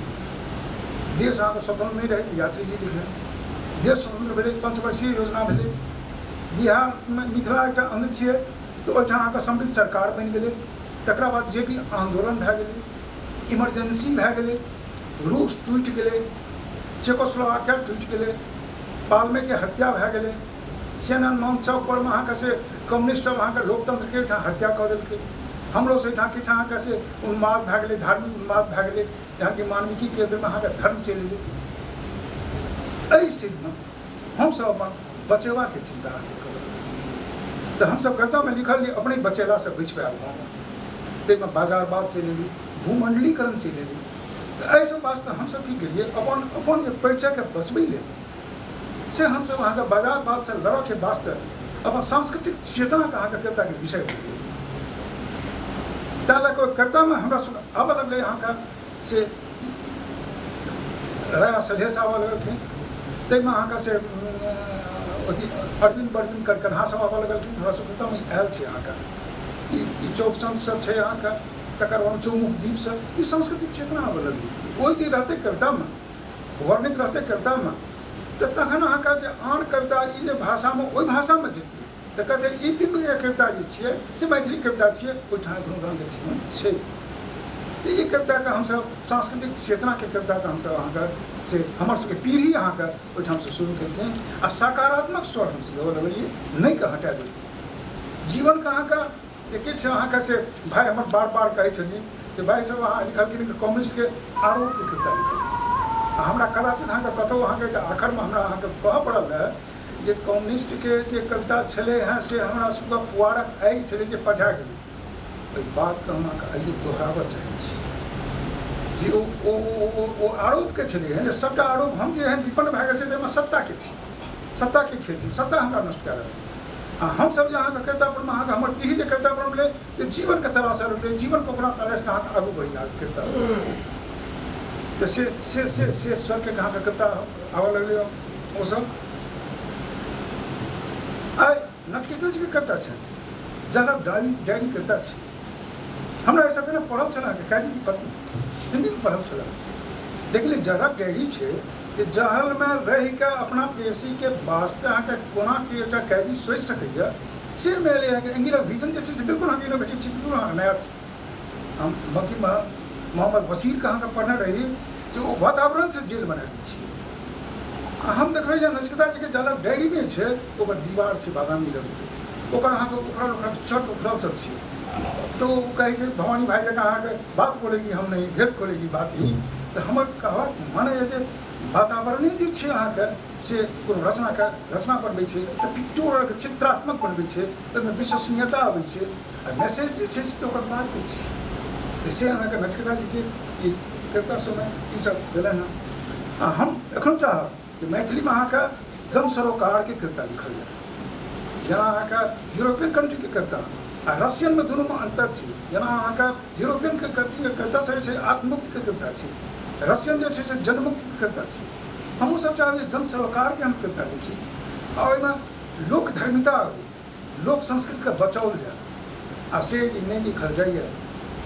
Speaker 2: देश अहाँके स्वतंत्र नहि रहै तऽ यात्री जी लिखलनि। देश स्वतंत्र भेलै, पंचवर्षीय योजना भेलै, बिहारमे मिथिला एकटा अंग छियै तऽ ओहिठाम अहाँके समृद्ध सरकार बनि गेलै। तकरा बाद जे भी आन्दोलन भए गेलै, इमरजेंसी भए गेलै, रूस टूटि गेलै, चेकोस्लोवाकिया टूटि गेलै, पालमेके हत्या भए गेलै, सेनानमान चौक पर अहाँके से कम्युनिस्ट सब अहाँके लोकतंत्रके ओहिठाम हत्या कऽ देलकै। हमरो से ओहिठाम किछु अहाँके से उन्माद भए गेलै, धार्मिक उन्माद भए गेलै, जहन कि मानविकी केन्द्रमे अहाँके धर्म चलि एलै। एहि स्थितिमे हमसब अपन बचेबाके चिन्ता अहाँके करब तऽ हमसब कवितामे लिखल जे अपने बचेलासँ बचि पायब हम, ताहिमे बाजारवाद चलि एलै, भूमंडलीकरण चलि एलै। तऽ एहि सब वास्ते हमसब की केलियै, अपन अपन जे परिचयके बचबै लेल से हमसब अहाँके बाजारवादसँ लड़ऽके वास्ते अपन सांस्कृतिक चेतनाके अहाँके कविताके विषय बनेलियै। ताहि लऽ कऽ ओहि कवितामे हमरा सब आबऽ लगलै अहाँके से राजा सलहेश आबऽ लगलखिन, ताहिमे अहाँके से अथी अरविन्द बरविन्द कनकन्हा सब आबऽ लगलखिन। हमरा सब कवितामे आयल छै अहाँके ई चौकचंद सब छै अहाँके, तकर बाद चौमुख दीप सब, ई सांस्कृतिक चेतना आबऽ लगलै। ओहि दिन रहतै कवितामे वर्णित रहतै कवितामे तऽ तखन अहाँके जे आन कविता ई जे भाषामे ओहि भाषामे जेतै तऽ कहतै ई बिम्बके कविता जे छियै से मैथिली कविता छियै, ओहिठाम एखनो रङ्ग जीवन छै। तऽ ई कविताके हमसब सांस्कृतिक चेतनाके कविताके हमसब अहाँके से हमर सबके पीढ़ी अहाँके ओहिठामसँ शुरू केलखिन आ सकारात्मक स्वर हमसब देबऽ लगलियै, नहि के हटा देलियै। जीवनके अहाँके जे किछु अहाँके से भाय हमर बार बार कहै छथिन जे भाय सब अहाँ लिखलखिन कि कम्युनिस्टके आरोपके कविता लिखलखिन आ हमरा कदाचित अहाँके कतहु अहाँके एकटा आखरमे हमरा अहाँके कहऽ पड़ल रहए जे कम्युनिस्टके जे कविता छलै हँ से हमरा सबके पुआरक आगि छलै जे पझा गेलै। ओहि बातके हम अहाँके आइयो दोहराबऽ चाहै छी जे ओ ओ ओ ओ आरोपके छलै हँ जे सभटा आरोप हम जे एहन विपन्न भए गेल छै ताहिमे सत्ताके छी, सत्ताके खेल छी, सत्ता हमरा नष्ट कए रहल। आ हमसभ जे अहाँके कविता पढ़लहुँ, अहाँके हमर पीढ़ी जे कविता पढ़लै जे जीवनके तलाशऽ लगलै, जीवनके ओकरा तलाशि कऽ अहाँके आगू बढ़ि गेल कविता तऽ से से से से स्वरके अहाँके कविता आबऽ लगलै। ओसभ आइ नचकेतो जीके कविता छनि, जादा डायरी डायरी कविता छै। हमरा एहिसँ पहिने पढ़ल छल अहाँके कैदी की पत्नी, हिन्दीमे पढ़ल छल, लेकिन जहरक डायरी छै जे जहलमे रहिके अपना प्रेयसीके वास्ते अहाँके कोना कि एकटा कैदी सोचि सकैए से मे एलै। अहाँके एंगल ऑफ विजन जे छै से बिल्कुल अहाँके इनोवेटिव छै, बिल्कुल अहाँके नया छै। हम बाँकी मोहम्मद बशीरके अहाँके पढ़ने रही जे ओ वातावरणसँ जेल बना दै छियै। आ हम देखबै जे नचिकेता जीके जहलक डायरीमे छै, ओकर दीवार छै बादामी रङ्गके, ओकर अहाँके उखड़ल उखड़ल चट उखड़ल सब छै। तऽ ओ कहै छै भवानी भाइ जकाँ अहाँके बात बोलेगी हम नहीं, भेद खोलेगी बात ही। तऽ हमर कहबाक माने जे वातावरणे जे छै अहाँके से कोनो रचनाके रचना बनबै छै, एकटा पिक्टोरल चित्रात्मक बनबै छै, ओहिमे विश्वसनीयता अबै छै आ मैसेज जे छै से तऽ ओकर बादके छै। तऽ से अहाँके नचिकेता जीके ई कविता सबमे ईसब भेलनि हँ। आ हम एखन चाहब जे मैथिलीमे अहाँके जन सरोकारके कविता लिखल जाय। जेना अहाँके यूरोपियन कंट्रीके कविता आ रशियनमे दुनूमे अन्तर छै। जेना अहाँके यूरोपियन के कंट्रीके कविता सब जे छै आत्ममुक्तिके कविता छै, रशियन जे छै से जनमुक्तिके कविता छै। हमहूँ सब चाहब जे जन सरोकारके हम कविता लिखी आ ओहिमे लोकधर्मिता आबय, लोक संस्कृतिके बचाओल जाय। आ से यदि नहि लिखल जाइए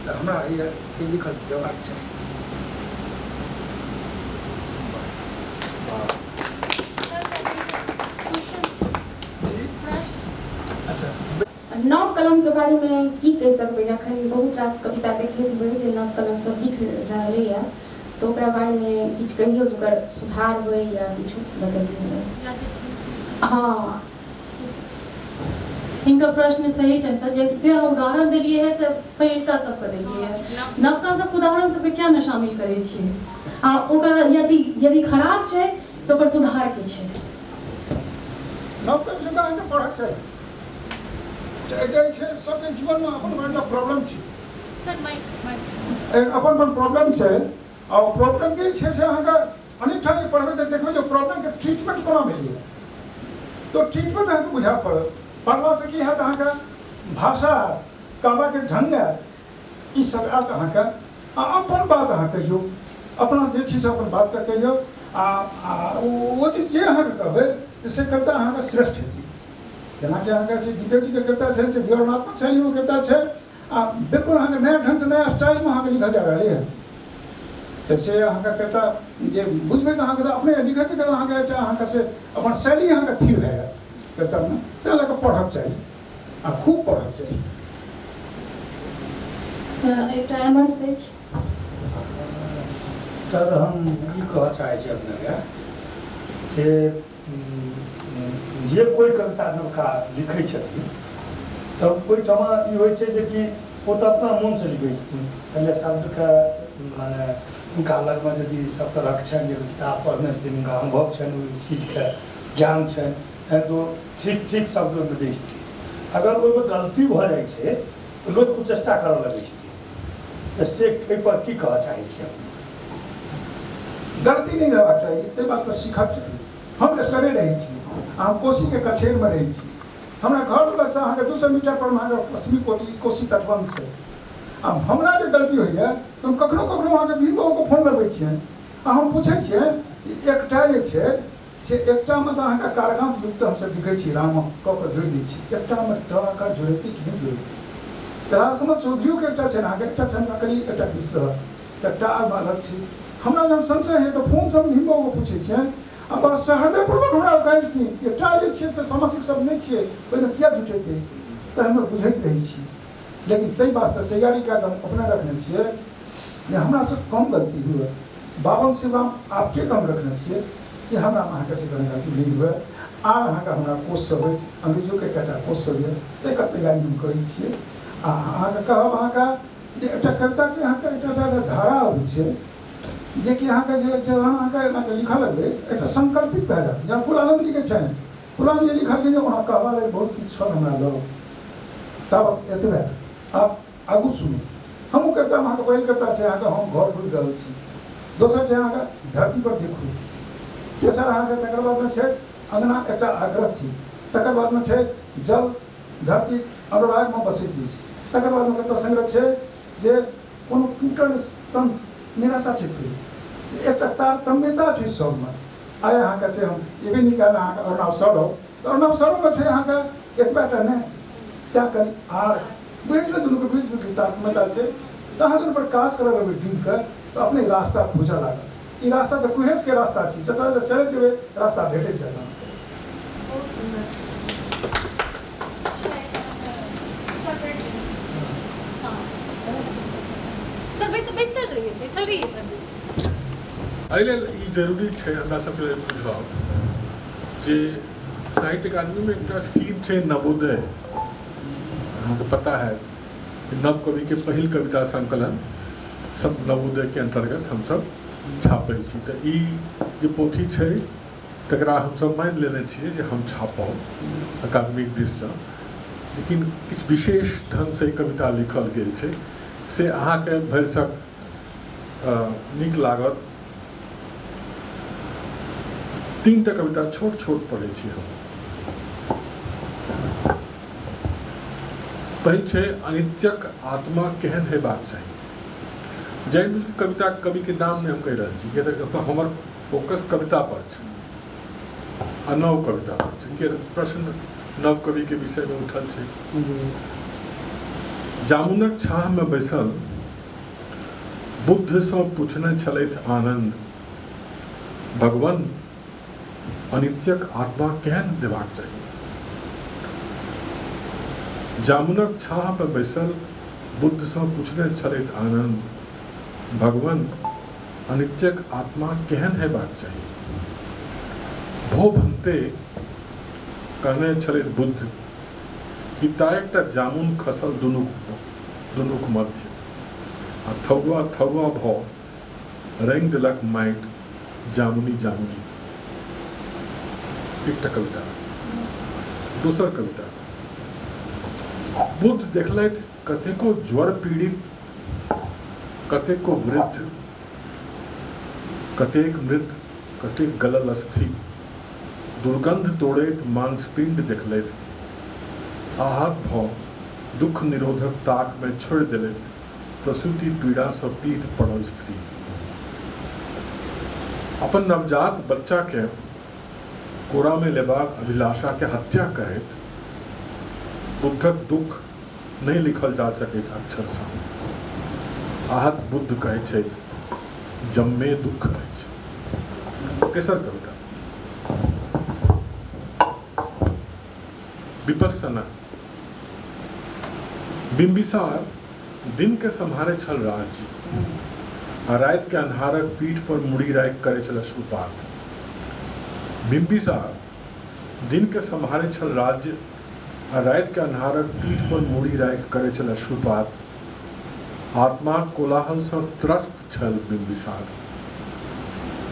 Speaker 2: तऽ हमरा होइए कि लिखल जेबाक चाही।
Speaker 4: नव कलमके बारेमे की कहि सकबै? जखन बहुत रास कविता देखैत हेबै जे नव कलम सब लिख रहलैए, तऽ ओकरा बारेमे किछु कहियौ जे ओकर सुधार होइ या किछु बतबियौ सर। हँ,
Speaker 1: हिनकर प्रश्न सही छनि सर। जे हम उदाहरण देलियै है से पहिलका सबके देलियै है, नवका सबके उदाहरण सबके किया नहि शामिल करै छियै? आ ओकरा यदि यदि खराब छै तऽ ओकर सुधार की छै?
Speaker 2: नवका सबके अहाँके पढ़क चाही। एकटा जे छै सबके जीवनमे अपन अपन एकटा प्रॉब्लम छै।
Speaker 1: Sir, mike mike.
Speaker 2: अपन अपन प्रॉब्लम छै आ ओ प्रॉब्लमके जे छै से अहाँके अनेक ठाम जे पढ़बै तऽ देखबै जे प्रॉब्लमके ट्रीटमेंट कोना भेलैए। तऽ ट्रीटमेंट अहाँके बुझाए पड़त। पढ़लासँ की हैत? अहाँके भाषा आयत, कहबाके ढङ्ग आयत, ई सब आयत अहाँके। आ अपन बात अहाँ कहियौ, अपना जे छै से अपन बातके कहियौ आ ओ चीज जे अहाँके कहबै तऽ से कविता अहाँके श्रेष्ठ हेतै। जेनाकि अहाँके से दीपे जीके कविता छनि से विवरणात्मक शैलीमे कविता छै आ बिल्कुल अहाँके नया ढङ्गसँ नया स्टाइलमे अहाँके लिखल जा रहलै हँ। तऽ से अहाँके कविता जे बुझबै तऽ अहाँके तऽ अपने लिखैत लिखैत अहाँके एकटा अहाँके से अपन शैली अहाँके थिर भए जायत कवितामे। ताहि लऽ कऽ पढ़क चाही आ खूब पढ़क चाही।
Speaker 4: एकटा एमहर से अछि।
Speaker 5: सर, हम ई कहऽ चाहै छी अपनेके जे जे कोइ कविता नवका लिखै छथिन तऽ ओहिठाम ई होइ छै जे कि ओ तऽ अपना मोनसँ लिखै छथिन। पहिले शब्दके मने हुनका लगमे यदि सब तरहक छनि, जे किताब पढ़ने छथिन, हुनका अनुभव छनि, ओहि चीजके ज्ञान छनि, तहन तऽ ओ ठीक ठीक शब्द ओहिमे दै छथिन। अगर ओहिमे गलती भऽ जाइ छै तऽ लोक कुचेष्टा करऽ लगै छथिन। तऽ से एहिपर की कहऽ चाहै छी अपने?
Speaker 2: गलती नहि हेबाक चाही, ताहि वास्ते सीखक चाही। हम एसगरे रहै छी आ हम कोसीके कछेरमे रहै छी। हमरा घर लगसँ अहाँके 200 मीटर पर अहाँके पश्चिमी कोसी तटबन्ध छै। आ हमरा जे गलती होइए तऽ हम कखनो कखनो अहाँके भीम बाबूके फोन लगबै छियनि आ हम पूछै छियनि, एकटा जे छै से एकटामे तऽ अहाँके कारकान्त युक्त हमसभ लिखै छी, राम कऽ कऽ जोड़ि दै छी, एकटामे टकार जोड़ेतै कि नहि जोड़ेतै? तऽ राजकमल चौधरियोके एकटा छनि अहाँके, एकटा छनि कनि एकटा मिश्र, एकटा आरमे अलग छै। हमरा जहन संशय होइए तऽ फोनसँ हम भीम बाबूके पूछै छियनि आ बस सहृदयपूर्वक हमरा कहै छथिन, एकटा जे छियै से सामाजिक शब्द नहि छियै, ओहिमे किया जुटेतै? तऽ हमे बुझैत रहै छी। लेकिन ताहि वास्ते तैयारी कए कऽ हम अपने रखने छियै जे हमरासँ कम गलती हुए। बाबन शिवराम आपटेके हम रखने छियै कि हमरा अहाँके से कने गलती नहि हुए। आर अहाँके हमरा कोश सब अछि, अंग्रेजोके कएटा कोश सब यऽ, ताहिके तैयारी हम करै छियै। आ अहाँके कहब अहाँके जे एकटा कविताके अहाँके एकटा एकटा धारा अबै छै जेकि अहाँके जे जहन अहाँके एनाके लिखऽ लगबै एकटा संकल्पित भए जायत। जेना कुलानन्द जीके छनि, कुलानन्द जी लिखलखिन जे ओना कहबा लेल बहुत किछु छल हमरा लग, तब एतबे। आब आगू सुनू। हमहूँ कवितामे अहाँके पहिल कविता छै अहाँके हम घर घुरि रहल छी, दोसर छै अहाँके धरती पर देखू, तेसर अहाँके तकर बादमे छै अङ्गना एकटा आग्रह थी, तकर बादमे छै जल धरती अनुरागमे बसैत अछि, तकर बादमे कविता संग्रह छै जे कोनो टूटल तंत्र निराशा छै थोड़े, एकटा तारतम्यता छै सबमे। आइ अहाँके से हम एबे निकाल अहाँके अरुणाव सौरभ, तऽ अरुणाव सौरभमे छै अहाँके एतबा टा नहि, तैँ कनि आर बीचमे दुनूके बीचमे तारतम्यता छै। तऽ अहाँ जहन पर काज करऽ लगबै डूबि कऽ तऽ अपने रास्ता खुजऽ लागत। ई रास्ता तऽ कुहेसके रास्ता छी, जतऽ जतऽ चलैत जेबै रास्ता भेटैत जायत अहाँके।
Speaker 1: बहुत सुन्दर। सर, बैसल रहिए, बैसल रहिए सर।
Speaker 6: एहि लेल ई जरूरी छै हमरा सबके लेल बुझब जे साहित्य अकादमीमे एकटा स्कीम छै नवोदय। अहाँके पता है कि नव कविके पहिल कविता संकलन सब नवोदयके अन्तर्गत हमसब छापै छी। तऽ ई जे पोथी छै तकरा हमसब मानि लेने छियै जे हम छापब अकादमीक दिससँ, लेकिन किछु विशेष ढङ्गसँ ई कविता लिखल गेल छै से अहाँके भरिसक नीक लागत। तीनटा कविता छोट छोट पढ़ै छी हम। पहिल छै अनित्यक आत्मा केहन हेबाक चाही। जैन कविता कविके नाम नहि हम कहि रहल छी, किया तऽ हमर फोकस कविता पर छै आ नव कविता पर छै, किया तऽ प्रश्न नव कविके विषयमे उठल छै। जामुनक छाहमे बैसल बुद्धसँ पूछने छलथि आनन्द, भगवान अनित्यक आत्मा केहन देबाक चाही। जामुनक छाह पर बैसल बुद्धसँ पूछने छलथि आनन्द, भगवान अनित्यक आत्मा केहन हेबाक चाही। भो भन्ते कहने छलथि बुद्ध कि ता एकटा जामुन खसल दुनूक मध्य आ थौआ थौआ भऽ रंगि देलक माटि जामुनी जामुनी। एकटा कविता। दोसर कविता, बुद्ध देखलथि कतेको ज्वर पीड़ित, कतेको वृद्ध, कतेक मृत, कतेक गलल अस्थि, दुर्गंध तोड़ैत मांसपिंड देखलथि, आहत भऽ दुख निरोधक ताक में छोड़ि देलथि प्रसूति पीड़ा सँ पीत पड़ल स्त्री। अपन नवजात बच्चा के कोरा में लेबाक अभिलाषा के हत्या करैत बुद्धक दुख नहि लिखल जा सकैत अक्षर सँ। आहत बुद्ध कहैत छथि, जम्मे दुख अछि। तेसर कविता, विपस्सना। बिम्बिसार दिन के सम्हारे छल राज्य आ राति के अन्हारक पीठ पर मुड़ी राखि करै छल अश्रुपात। बिम्बिसार दिन के सम्हारे छल राज्य आ राति के अन्हारक पीठ पर मुड़ी राखि करै छल अश्रुपात। आत्माक कोलाहल सँ त्रस्त छल बिम्बिसार,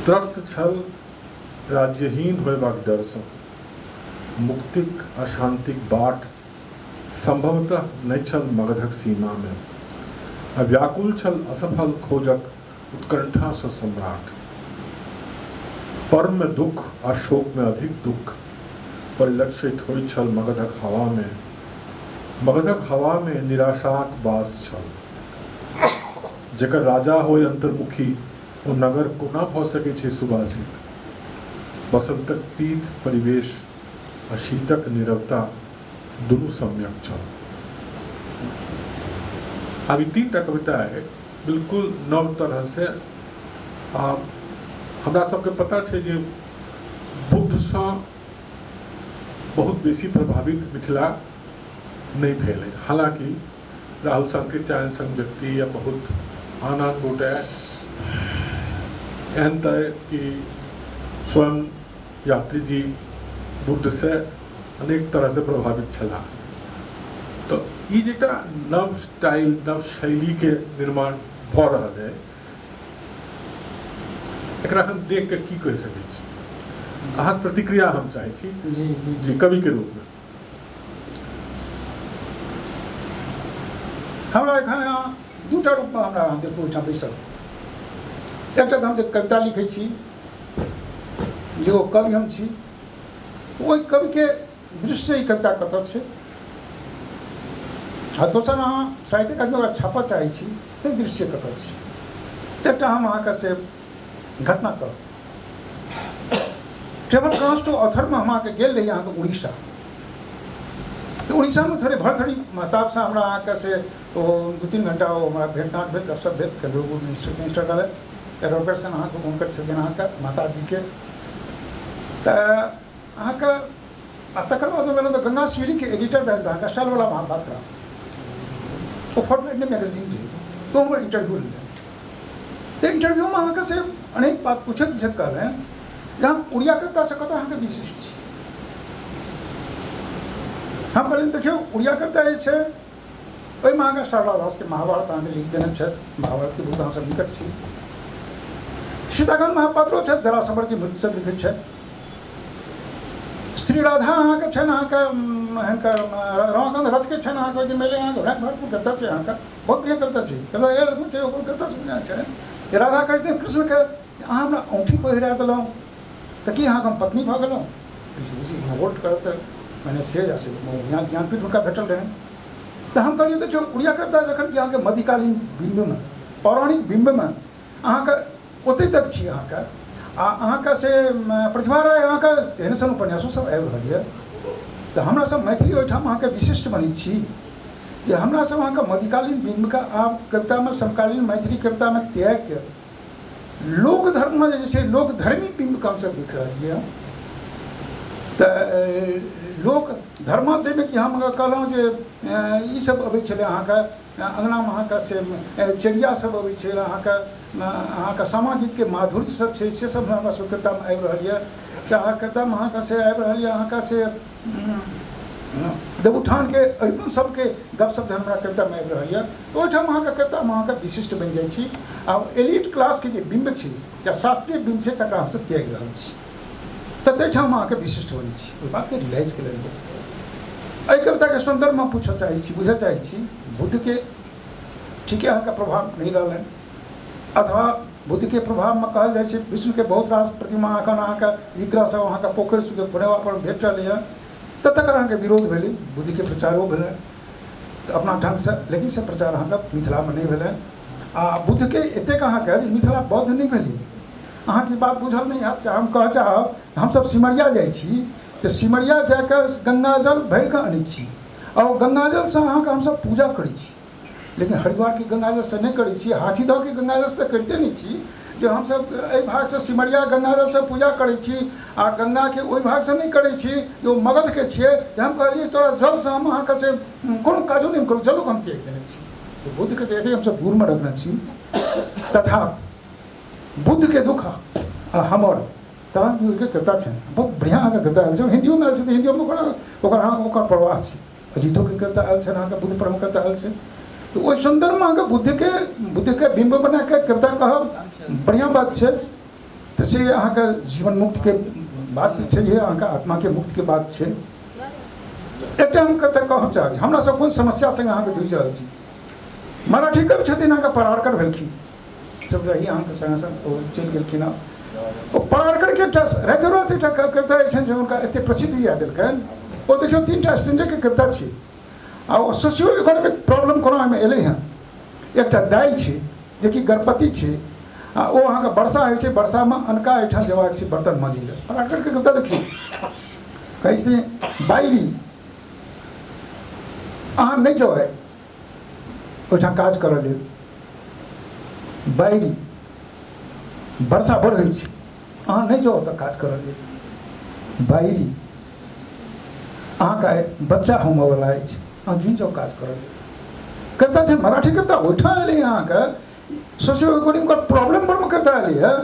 Speaker 6: त्रस्त छल राज्यहीन होयबाक डर सँ। मुक्तिक आ शान्तिक बाट संभवतः नहि छल मगधक सीमामे, आ व्याकुल छल असफल खोजक उत्कंठासँ सम्राट। पर्वमे दुख आ शोकमे अधिक दुख परिलक्षित होइत छल मगधक हवामे। मगधक हवामे निराशाक वास छल। जकर राजा होय अंतर्मुखी, ओ नगर कोना भऽ सकै छै सुवासित? बसंतक पीत परिवेश आ शीतक नीरवता दुनू सम्यक छल। आब ई तीनटा कविता अइ बिल्कुल नव तरह से। आ हमरा सबके पता छै जे बुद्धसँ बहुत बेसी प्रभावित मिथिला नहि भेल अछि। हालाँकि राहुल सांकृत्यायन सन व्यक्ति या बहुत आन आन गोटे एहन तऽ कि स्वयं यात्री जी बुद्धसँ अनेक तरहसँ प्रभावित छलाह। तऽ ई जे एकटा नव स्टाइल, नव शैलीके निर्माण भऽ रहल अइ, एकरा हम देख कऽ की कहि सकै छी? अहाँके प्रतिक्रिया हम चाहै छी।
Speaker 2: जी जी।
Speaker 6: जी, कविके रूपमे।
Speaker 2: हमरा एखन दूटा रूपमे हमरा अहाँ देखू ओहिठाम बैसल। एकटा तऽ हम जे कविता लिखै छी, जे ओ कवि हम छी, ओहि कविके दृष्टिसँ ई कविता कतऽ छै, आ दोसर अहाँ साहित्य अकादमी ओकरा छापऽ चाहै छी ताहि दृष्टिसँ कतऽ छै। एकटा हम अहाँके से घटना कहब। ट्रेवल कास्ट ऑथरमे हम अहाँके गेल रही अहाँके उड़ीसा। तऽ उड़ीसामे थोड़े भरथरी महताबसँ हमरा अहाँके से ओ 2-3 घंटा ओ हमरा भेट घाँट भेल, गपशप भेल। केन्द्र मिनिस्टर तिनिस्टर रहलथि, एडवोकेट अहाँके हुनकर छथिन अहाँके महताबजीके। तऽ अहाँके आ तकर बाद हम गेलहुँ तऽ गंगा श्रीके एडिटर रहथि अहाँके शैलवला महापात्रा, ओ फोर्टनाइटली मैगजीन रहै, तऽ हमर इंटरव्यू लेलनि। तऽ इंटरव्यूमे अहाँके से अनेक बात पूछैत पूछैत कहलनि जे हम उड़िया कवितासँ कतऽ अहाँके विशिष्ट छी। हम कहलियनि देखियौ उड़िया कविता जे छै ओहिमे अहाँके शारदा दासके महाभारत अहाँके लिख देने छथि, महाभारतके बहुत अहाँसभ निकट छी। सीताकान्त महापात्रो छथि, जरासमरके मृत्यु सब लिखै छथि। श्री राधा अहाँके छनि अहाँके हिनकर रमाकान्त रथके छनि अहाँके ओहि दिन भेलै अहाँके भरतपुर कविता छै अहाँके बहुत बढ़िआँ कविता छै, कविता एहन अद्भुत छै, ओकर कविता सब बढ़िआँ छै। राधा कहै छथिन कृष्णके अहाँ हमरा औँठी पहिरा देलहुँ, तऽ की अहाँके हम पत्नी भऽ गेलहुँ? एहिसँ बेसी रिवोल्ट करब तऽ मने से या से ज्ञानपीठ हुनका भेटल रहनि। तऽ हम कहलियै देखियौ उड़िया कविता जखन कि अहाँके मध्यकालीन बिम्बमे पौराणिक बिम्बमे अहाँके ओतहि तक छी अहाँके आ अहाँके से प्रतिभा राय अहाँके तेहन सन उपन्यासो सब आबि रहल यऽ तऽ हमरा सब मैथिली ओहिठाम अहाँके विशिष्ट बनै छी जे हमरा सब अहाँके मध्यकालीन बिम्बके आब कवितामे समकालीन मैथिली कवितामे त्यागिके लोक धर्ममे जे छै लोकधर्मी बिम्बके हमसब देख रहलियै हँ। तऽ लोक धर्म जाहिमे कि हम कहलहुँ जे ईसब अबै छलै अहाँके अङ्गनामे अहाँके से चेरिया सब अबै छै अहाँके अहाँके सामा गीतके माधुर्य सब छै से सब हमरा सबके कवितामे आबि रहल यऽ। चाहे कवितामे अहाँके से आबि रहल यऽ अहाँके से देवउठानके अरिपन सबके गपशप जहन हमरा कवितामे आबि रहल यऽ तऽ ओहिठाम अहाँके कवितामे अहाँके विशिष्ट बनि जाइ छी आ एलिट क्लासके जे बिम्ब छै या शास्त्रीय बिम्ब छै तकरा हमसब त्यागि रहल छी तऽ ताहिठाम अहाँके विशिष्ट बनै छी। ओहि बातके रियलाइज केलनि लोक। एहि कविताके सन्दर्भमे पूछऽ चाहै छी बुझऽ चाहै छी बुद्धके ठीके अहाँके प्रभाव नहि रहलनि अथवा बुद्धके प्रभावमे कहल जाइ छै विष्णुके बहुत रास प्रतिमा एखन अहाँके विग्रह सब अहाँके पोखरि सबके खुनेबा पर भेट रहलैए तऽ तकर अहाँके विरोध भेलै बुद्धके प्रचारो भेलै तऽ अपना ढङ्गसँ, लेकिन से प्रचार अहाँके मिथिलामे नहि भेलै। आ बुद्धके एतेक अहाँके जे मिथिला बौद्ध नहि भेलै। अहाँके ई बात बुझल नहि हैत चाहे हम कहऽ चाहब हमसब सिमरिया जाइ छी तऽ सिमरिया जाकऽ गङ्गाजल भरिकऽ अनै छी आ ओ गङ्गाजलसँ अहाँके हमसब पूजा करै छी, लेकिन हरिद्वारके गङ्गाजलसँ नहि करै छी, हाथीदहके गङ्गाजलसँ तऽ करिते नहि छी। जे हमसब एहि भागसँ सिमरिया गङ्गाजलसँ पूजा करै छी आ गङ्गाके ओहि भागसँ नहि करै छी जे ओ मगधके छियै, जे हम कहलियै तोरा जलसँ हम अहाँके से कोनो काजो नहि करू, जलोके हम त्यागि देने छी। तऽ बुद्धके तऽ एतेक हमसब दूरमे रखने छी। तथा बुद्धके दुःख आ हमर तरह कविता छनि बहुत बढ़िआँ अहाँके कविता आयल छै, हिन्दियोमे आयल छै तऽ हिन्दियोमे ओकर ओकर अहाँ ओकर प्रवाह छै। अजीतोके कविता आयल छनि अहाँके बुद्ध परमे कविता आयल छै। तऽ ओहि सन्दर्भमे अहाँके बुद्धके बिम्ब बनाके कविता कहब बढ़िआँ बात छै। तऽ से अहाँके जीवन मुक्तिके बात छै, अहाँके आत्माके मुक्तिके बात छै। एकटा हम कविता कहब चाहब, हमरा सब कोन समस्या सङ्गे अहाँके जूझि रहल छी। मराठी कवि छथिन अहाँके पराड़कर भेलखिन, सब रही अहाँके सङ्गे सङ्ग ओ चलि गेलखिन हँ। ओ पराड़करके एकटा राइतो रात एकटा कविता छनि जे हुनका एतेक प्रसिद्धि दिया देलकनि। ओ देखियौ 3टा स्टेंजरके कविता छै आ ओ सोशियो इकोनॉमिक प्रॉब्लम कोना ओहिमे एलै हँ। एकटा दाइ छै जेकि गर्भवती छै आ ओ अहाँके वर्षा होइ छै, वर्षामे अनका एहिठाम जेबाक छै बर्तन मजै लए। पराड़करके कविता देखियौ, कहै छथिन बाइरी अहाँ नहि जाउ आइ ओहिठाम काज करऽ लेल, बाइरी वर्षा बड़ होइ छै अहाँ नहि जाउ ओतऽ काज करऽ लेल, बाइरी अहाँके आइ बच्चा होमऽवला अछि अहाँ जुनि जाउ काज करऽ लेल। कविता छै मराठी कविता ओहिठाम एलै अहाँके सोशियो इकोनॉमिक प्रॉब्लम परमे कविता एलै हँ।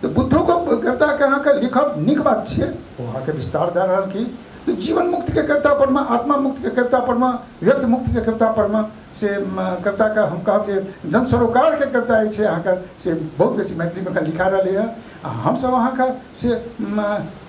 Speaker 2: तऽ बुद्धोके कविताके अहाँके लिखब नीक बात छियै, ओ अहाँके विस्तार दए रहलखिन। तऽ जीवन मुक्तिके कविता परमे, आत्मा मुक्तिके कविता परमे, व्यक्त मुक्तिके कविता परमे से कविताके हम कहब जे जन सरोकारके कविता जे छै अहाँके से बहुत बेसी मैथिलीमे एखन लिखा रहलै हँ। आ हमसब अहाँके से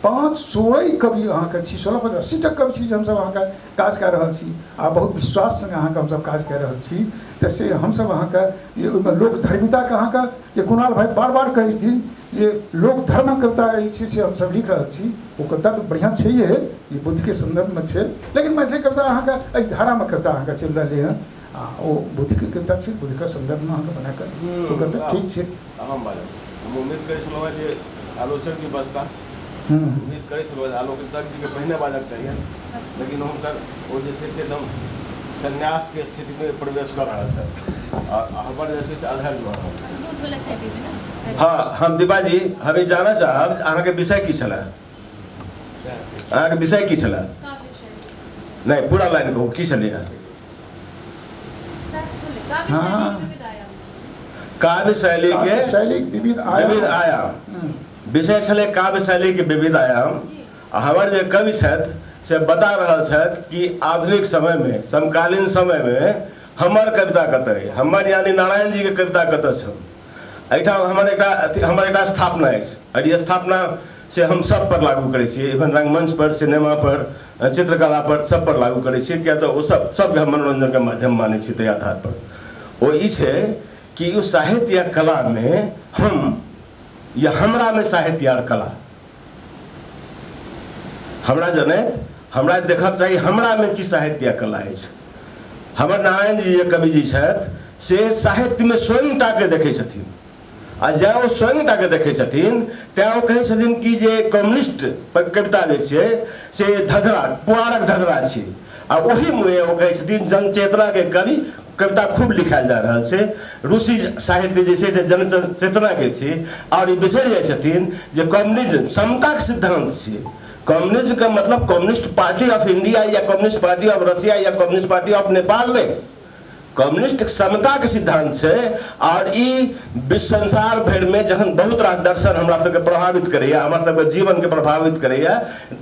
Speaker 2: 516 कवि अहाँके छी, 1680 तक कवि छी जे हमसब अहाँके काज कए रहल छी आ बहुत विश्वास सङ्गे अहाँके हमसब काज कए रहल छी। तऽ से हमसब अहाँके जे ओहिमे लोकधर्मिताके अहाँके जे कुणाल भाइ बार बार कहै छथिन जे लोकधर्मक कविता जे छै से हमसब लिख रहल छी, ओ कविता तऽ बढ़िआँ छैहे जे बुद्धके सन्दर्भमे छै, लेकिन मैथिली कविता अहाँके एहि धारामे कविता अहाँके चलि रहलै हँ आ ओ बुद्धके कविता छै, बुद्धके सन्दर्भमे अहाँके बनाकऽ ओ कविता ठीक छै।
Speaker 7: हम बाजब, हम उम्मीद करै छलहुँ हेँ जे आलोचक जी बजता, उम्मीद करै छलहुँ जे आलोचक जीके पहिने बाजक चाहिए, लेकिन हुनकर ओ जे छै से एकदम सन्यासके स्थितिमे प्रवेश कऽ रहल छथि आ हमर जे छै से अधर भऽ रहल छै।
Speaker 8: हँ, हम दीपा जी हम ई जानऽ चाहब अहाँके विषय की छलै, अहाँके विषय की छलै? नहि पूरा लाइन कहू की छलैए? काव्य शैली के
Speaker 2: शैली विविध आयाम,
Speaker 8: विविध आयाम विषय छलै, काव्य शैली के विविध आयाम। आ हमर जे कवि छथि से बता रहल छथि कि आधुनिक समयमे, समकालीन समयमे हमर कविता कतऽ अइ, हमर यानी नारायण जीके कविता कतऽ छनि। एहिठाम हमर एकटा स्थापना अछि आओर ई स्थापना से हम सब पर लागू करै छियै, इवन रंगमंच पर, सिनेमा पर, चित्रकला पर, सब पर लागू करै छियै, किया तऽ ओ सब सबके हम मनोरंजनके माध्यम मानै छियै। ताहि आधार पर ओ ई छै कि ओ साहित्य या कलामे हम या हमरामे साहित्य आर कला हमरा जनैत हमरा देखक चाही हमरामे की साहित्य कला अछि। हमर नारायण जी जे कवि जी छथि से साहित्यमे स्वयं टाके देखै छथिन, आ जँ ओ स्वयं टाके देखै छथिन तैँ ओ कहै छथिन कि जे कम्युनिस्ट कविता जे छियै से धधरा, पुआरक धधरा छियै। आ ओही मुँहे ओ कहै छथिन जनचेतनाके कवि कविता खूब लिखायल जा रहल छै। रूसी साहित्य जे छै से जनचेतनाके छै। आओर ई बिसरि जाइ छथिन जे कम्युनिज्म समताके सिद्धान्त छियै। कम्युनिज्मके मतलब कम्युनिस्ट पार्टी ऑफ इंडिया या कम्युनिस्ट पार्टी ऑफ रसिया या कम्युनिस्ट पार्टी ऑफ नेपाल नहि, कम्युनिस्ट समताके सिद्धांत छै। आओर ई विश्व संसार भरिमे जखन बहुत रास दर्शन हमरा सबके प्रभावित करैए, हमर सबके जीवनके प्रभावित करैए,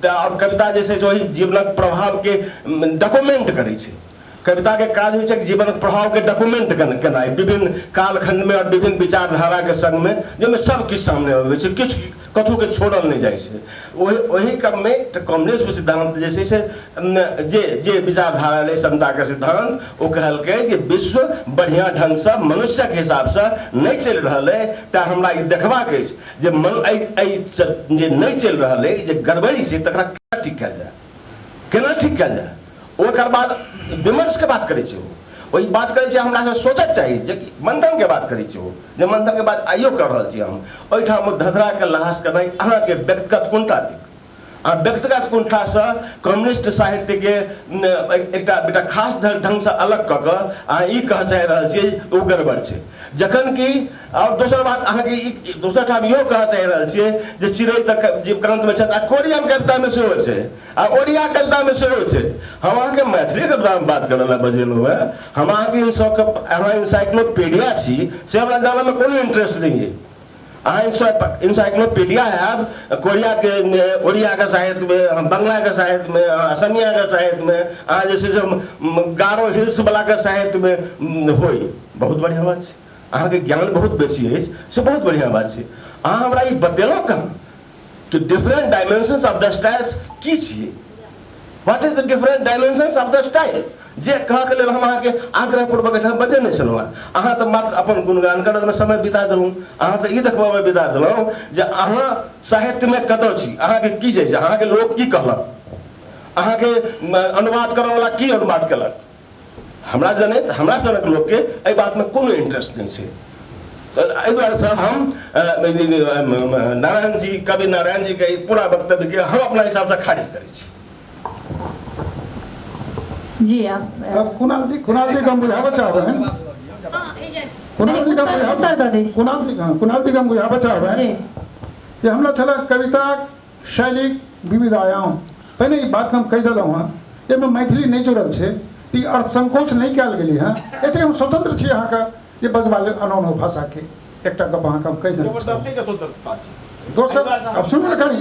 Speaker 8: तऽ आओर कविता जे छै से ओहि जीवनक प्रभावके डॉक्यूमेंट करै छै। कविताके काज होइ छै जीवनक प्रभावके डॉक्यूमेंट केनाइ विभिन्न कालखंडमे आओर विभिन्न विचारधाराके संगमे, जाहिमे सब किछु सामने अबै छै, किछु कतहुके छोड़ल नहि जाइ छै। ओहि ओहि क्रममे कम्युनिस्ट सिद्धांत जे छै से जे जे विचारधारा रहै समताके सिद्धांत, ओ कहलकै जे विश्व बढ़िआँ ढङ्गसँ मनुष्यक हिसाबसँ नहि चलि रहल अइ, तेँ हमरा ई देखबाक अछि जे एहि एहि जे नहि चलि रहल अइ, जे गड़बड़ी छै, तकरा केना ठीक कयल जाय, केना ठीक कयल जाय। ओकर बाद विमर्शके बात करै छै ओ, ओहि बात करै छै हमरा से सोचक चाही जे कि मंथनके बात करै छै ओ, जे मंथनके बात आइयो कऽ रहल छी हम। ओहिठाम धधराके लहास केनाइ अहाँके व्यक्तिगत कुंठा थिक। आ व्यक्तिगत कुंठासँ कम्युनिस्ट साहित्यके एकटा एकटा खास ढङ्गसँ अलग कऽ कऽ अहाँ ई कहऽ चाहि रहल छियै ओ गड़बड़ छै। जखन कि आओर दोसर बात अहाँके ई दोसर ठाम इहो कहऽ चाहि रहल छियै जे चिड़ै तऽ जीवकान्तमे छथि आ कोरियन कवितामे सेहो छै आ ओडिया कवितामे सेहो छै। हम अहाँके मैथिली कवितामे बात करऽ लए बजेलहुँ हेँ। हम अहाँके अहाँ इन्साइक्लोपीडिया छी से हमरा जानऽमे कोनो इंटरेस्ट नहि अइ। अहाँ इन्साइक्लोपीडिया हैब कोरियाके, ओडियाके साहित्यमे, बंगलाके साहित्यमे, असमियाके साहित्यमे, अहाँ जे छै से गारो हिल्सवलाके साहित्यमे होइ, बहुत बढ़िआँ बात छै। अहाँके ज्ञान बहुत बेसी अछि से बहुत बढ़िआँ बात छै। अहाँ हमरा ई बतेलहुँ कहाँ कि different dimensions of the styles की छियै, what is the different dimensions of the style, जे कहऽके लेल हम अहाँके आग्रहपूर्वक एहिठाम बजेने छलहुँ हेँ। अहाँ तऽ मात्र अपन गुणगान करऽमे समय बिता देलहुँ। अहाँ तऽ ई देखबऽमे बिता देलहुँ जे अहाँ साहित्यमे कतऽ छी, अहाँके की छै, अहाँके लोक की कहलक, अहाँके अनुवाद करऽवला की अनुवाद केलक। हमरा जनैत हमरा सनक लोकके एहि बातमे कोनो इंटरेस्ट नहि छै। एहि दुआरेसँ हम नारायण जी, कवि नारायण जीके ई पूरा वक्तव्यके हम अपना हिसाबसँ खारिज करै छी।
Speaker 1: जी आप
Speaker 2: अब कुणाल जी, कुणाल जी के हम बुझाबऽ चाहबै, कुणाल जी के हम
Speaker 1: उत्तर दऽ दै छी।
Speaker 2: कुणाल जी, हाँ, कुणाल जी के हम बुझाबऽ चाहबै जे हमरा छलै कविता शैली विविध आयाम। पहिने ई बात हम कहि देलहुँ हँ, एहिमे मैथिली नहि जुड़ल छै तऽ ई अर्थ संकोच नहि कयल गेलै हँ। एतेक हम स्वतंत्र छी अहाँके जे बजबा लेल अनोनो भाषाके। एकटा गप अहाँके हम कहि देने छलहुँ।
Speaker 7: जबरदस्ती के स्वतंत्रता छै।
Speaker 2: दोसर अब सुनू ने कनी,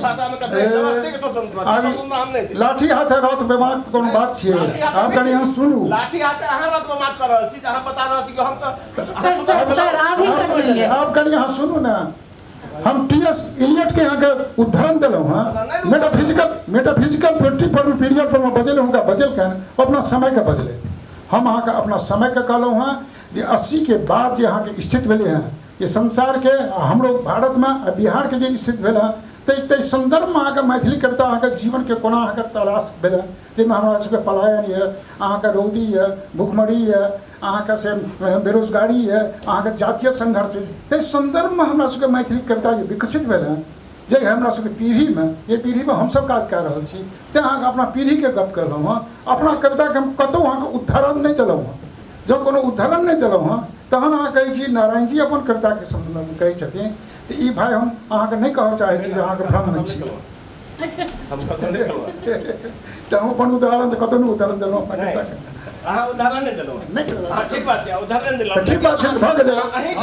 Speaker 2: लाठी हाथे रथ बेमात कोनो बात छियै? आब कनी अहाँ सुनू।
Speaker 7: लाठी हाथे अहाँ रथ बेमात कऽ रहल छी, जे अहाँ बता रहल छी कि हम तऽ
Speaker 1: सर सर सर आप ही का सुनिए।
Speaker 2: आब कनी अहाँ सुनू ने। हम टी एस इलियट के अहाँके उदाहरण देलहुँ हँ, मेटाफिजिकल मेटाफिजिकल पोएट्री पर पीरियड पर बजेलहुँ, हुनका बजेलकनि, ओ अपना समयके बजलथि। हम अहाँके अपना समयके कहलहुँ हँ जे 80 के बाद जे अहाँके स्थिति भेलै हँ, ये संसारके आ हमरो भारतमे आ बिहारके जे स्थिति भेल हँ, ताहि ताहि सन्दर्भमे अहाँके मैथिली कविता अहाँके जीवनके कोना अहाँके तलाश भेल हँ, जाहिमे हमरा सबके पलायन यऽ, अहाँके रौदी यऽ, भुखमरी यऽ, अहाँके से बेरोजगारी यऽ, अहाँके जातीय संघर्ष अछि, ताहि सन्दर्भमे हमरा सबके मैथिली कविता जे विकसित भेल हँ, जे हमरा सबके पीढ़ीमे, जे पीढ़ीमे हमसब काज कए रहल छी, तेँ अहाँके अपना पीढ़ीके गप केलहुँ हँ। अपना कविताके हम कतहु अहाँके उद्धरण नहि देलहुँ हँ। जँ कोनो उद्धरण नहि देलहुँ हँ तहन अहाँ कहै छी नारायण जी अपन कविताके सम्बन्धमे कहै छथिन, तऽ ई भाय हम अहाँके नहि कहऽ चाहै छी जे अहाँके भ्रममे छी।
Speaker 7: हम कतहु नहि कहलहुँ।
Speaker 2: तऽ हम अपन उदाहरण तऽ कतहु नहि उदाहरण देलहुँ अपना कविताके।
Speaker 7: अहाँ उदाहरण नहि देलहुँ।
Speaker 2: नहि देलहुँ।
Speaker 7: अहाँ ठीक बात छै, उदाहरण नहि देलहुँ।
Speaker 2: तऽ ठीक बात छै, भऽ गेलै।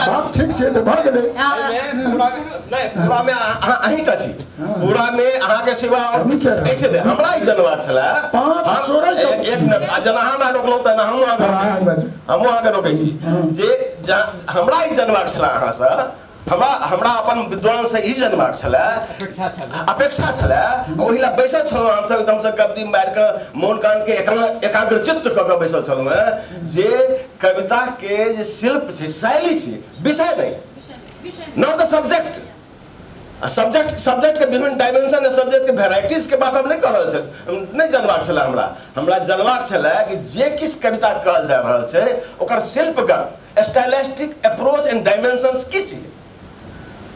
Speaker 2: बात ठीक छै तऽ भऽ गेलै।
Speaker 8: एहिमे पूरा नहि, पूरामे अहाँ अहीँटा छी, पूरामे अहाँके सिवा आओर किछु अछि नहि। हमरा ई जनबाक छलै
Speaker 2: पाँच सोलह
Speaker 8: एक मिनट, आ जेना अहाँ हमरा रोकलहुँ तेना हमहूँ अहाँके रोकै छी, हमहूँ अहाँके रोकै छी जे हमरा ई जनबाक छलै अहाँसँ, हमरा हमरा अपन विद्वानसँ ई जनबाक छलै, अपेक्षा छलै, ओहि लए बैसल छलहुँ हमसब एकदमसँ कब्दी मारि कऽ मोन कानके एकाग्रचित्त कऽ कऽ बैसल छलहुँ हेँ जे कविताके जे शिल्प छै, शैली छै, विषय नहि, not the subject. आ सब्जेक्ट सब्जेक्टके विभिन्न डायमेंशन आ सब्जेक्टके वेराइटीजके बात हम नहि कऽ रहल छल, नहि जानबाक छलै हमरा। हमरा जानबाक छलै कि जे किछु कविता कहल जा रहल छै ओकर शिल्पगत स्टाइलिस्टिक अप्रोच एंड डायमेंशंस की छै।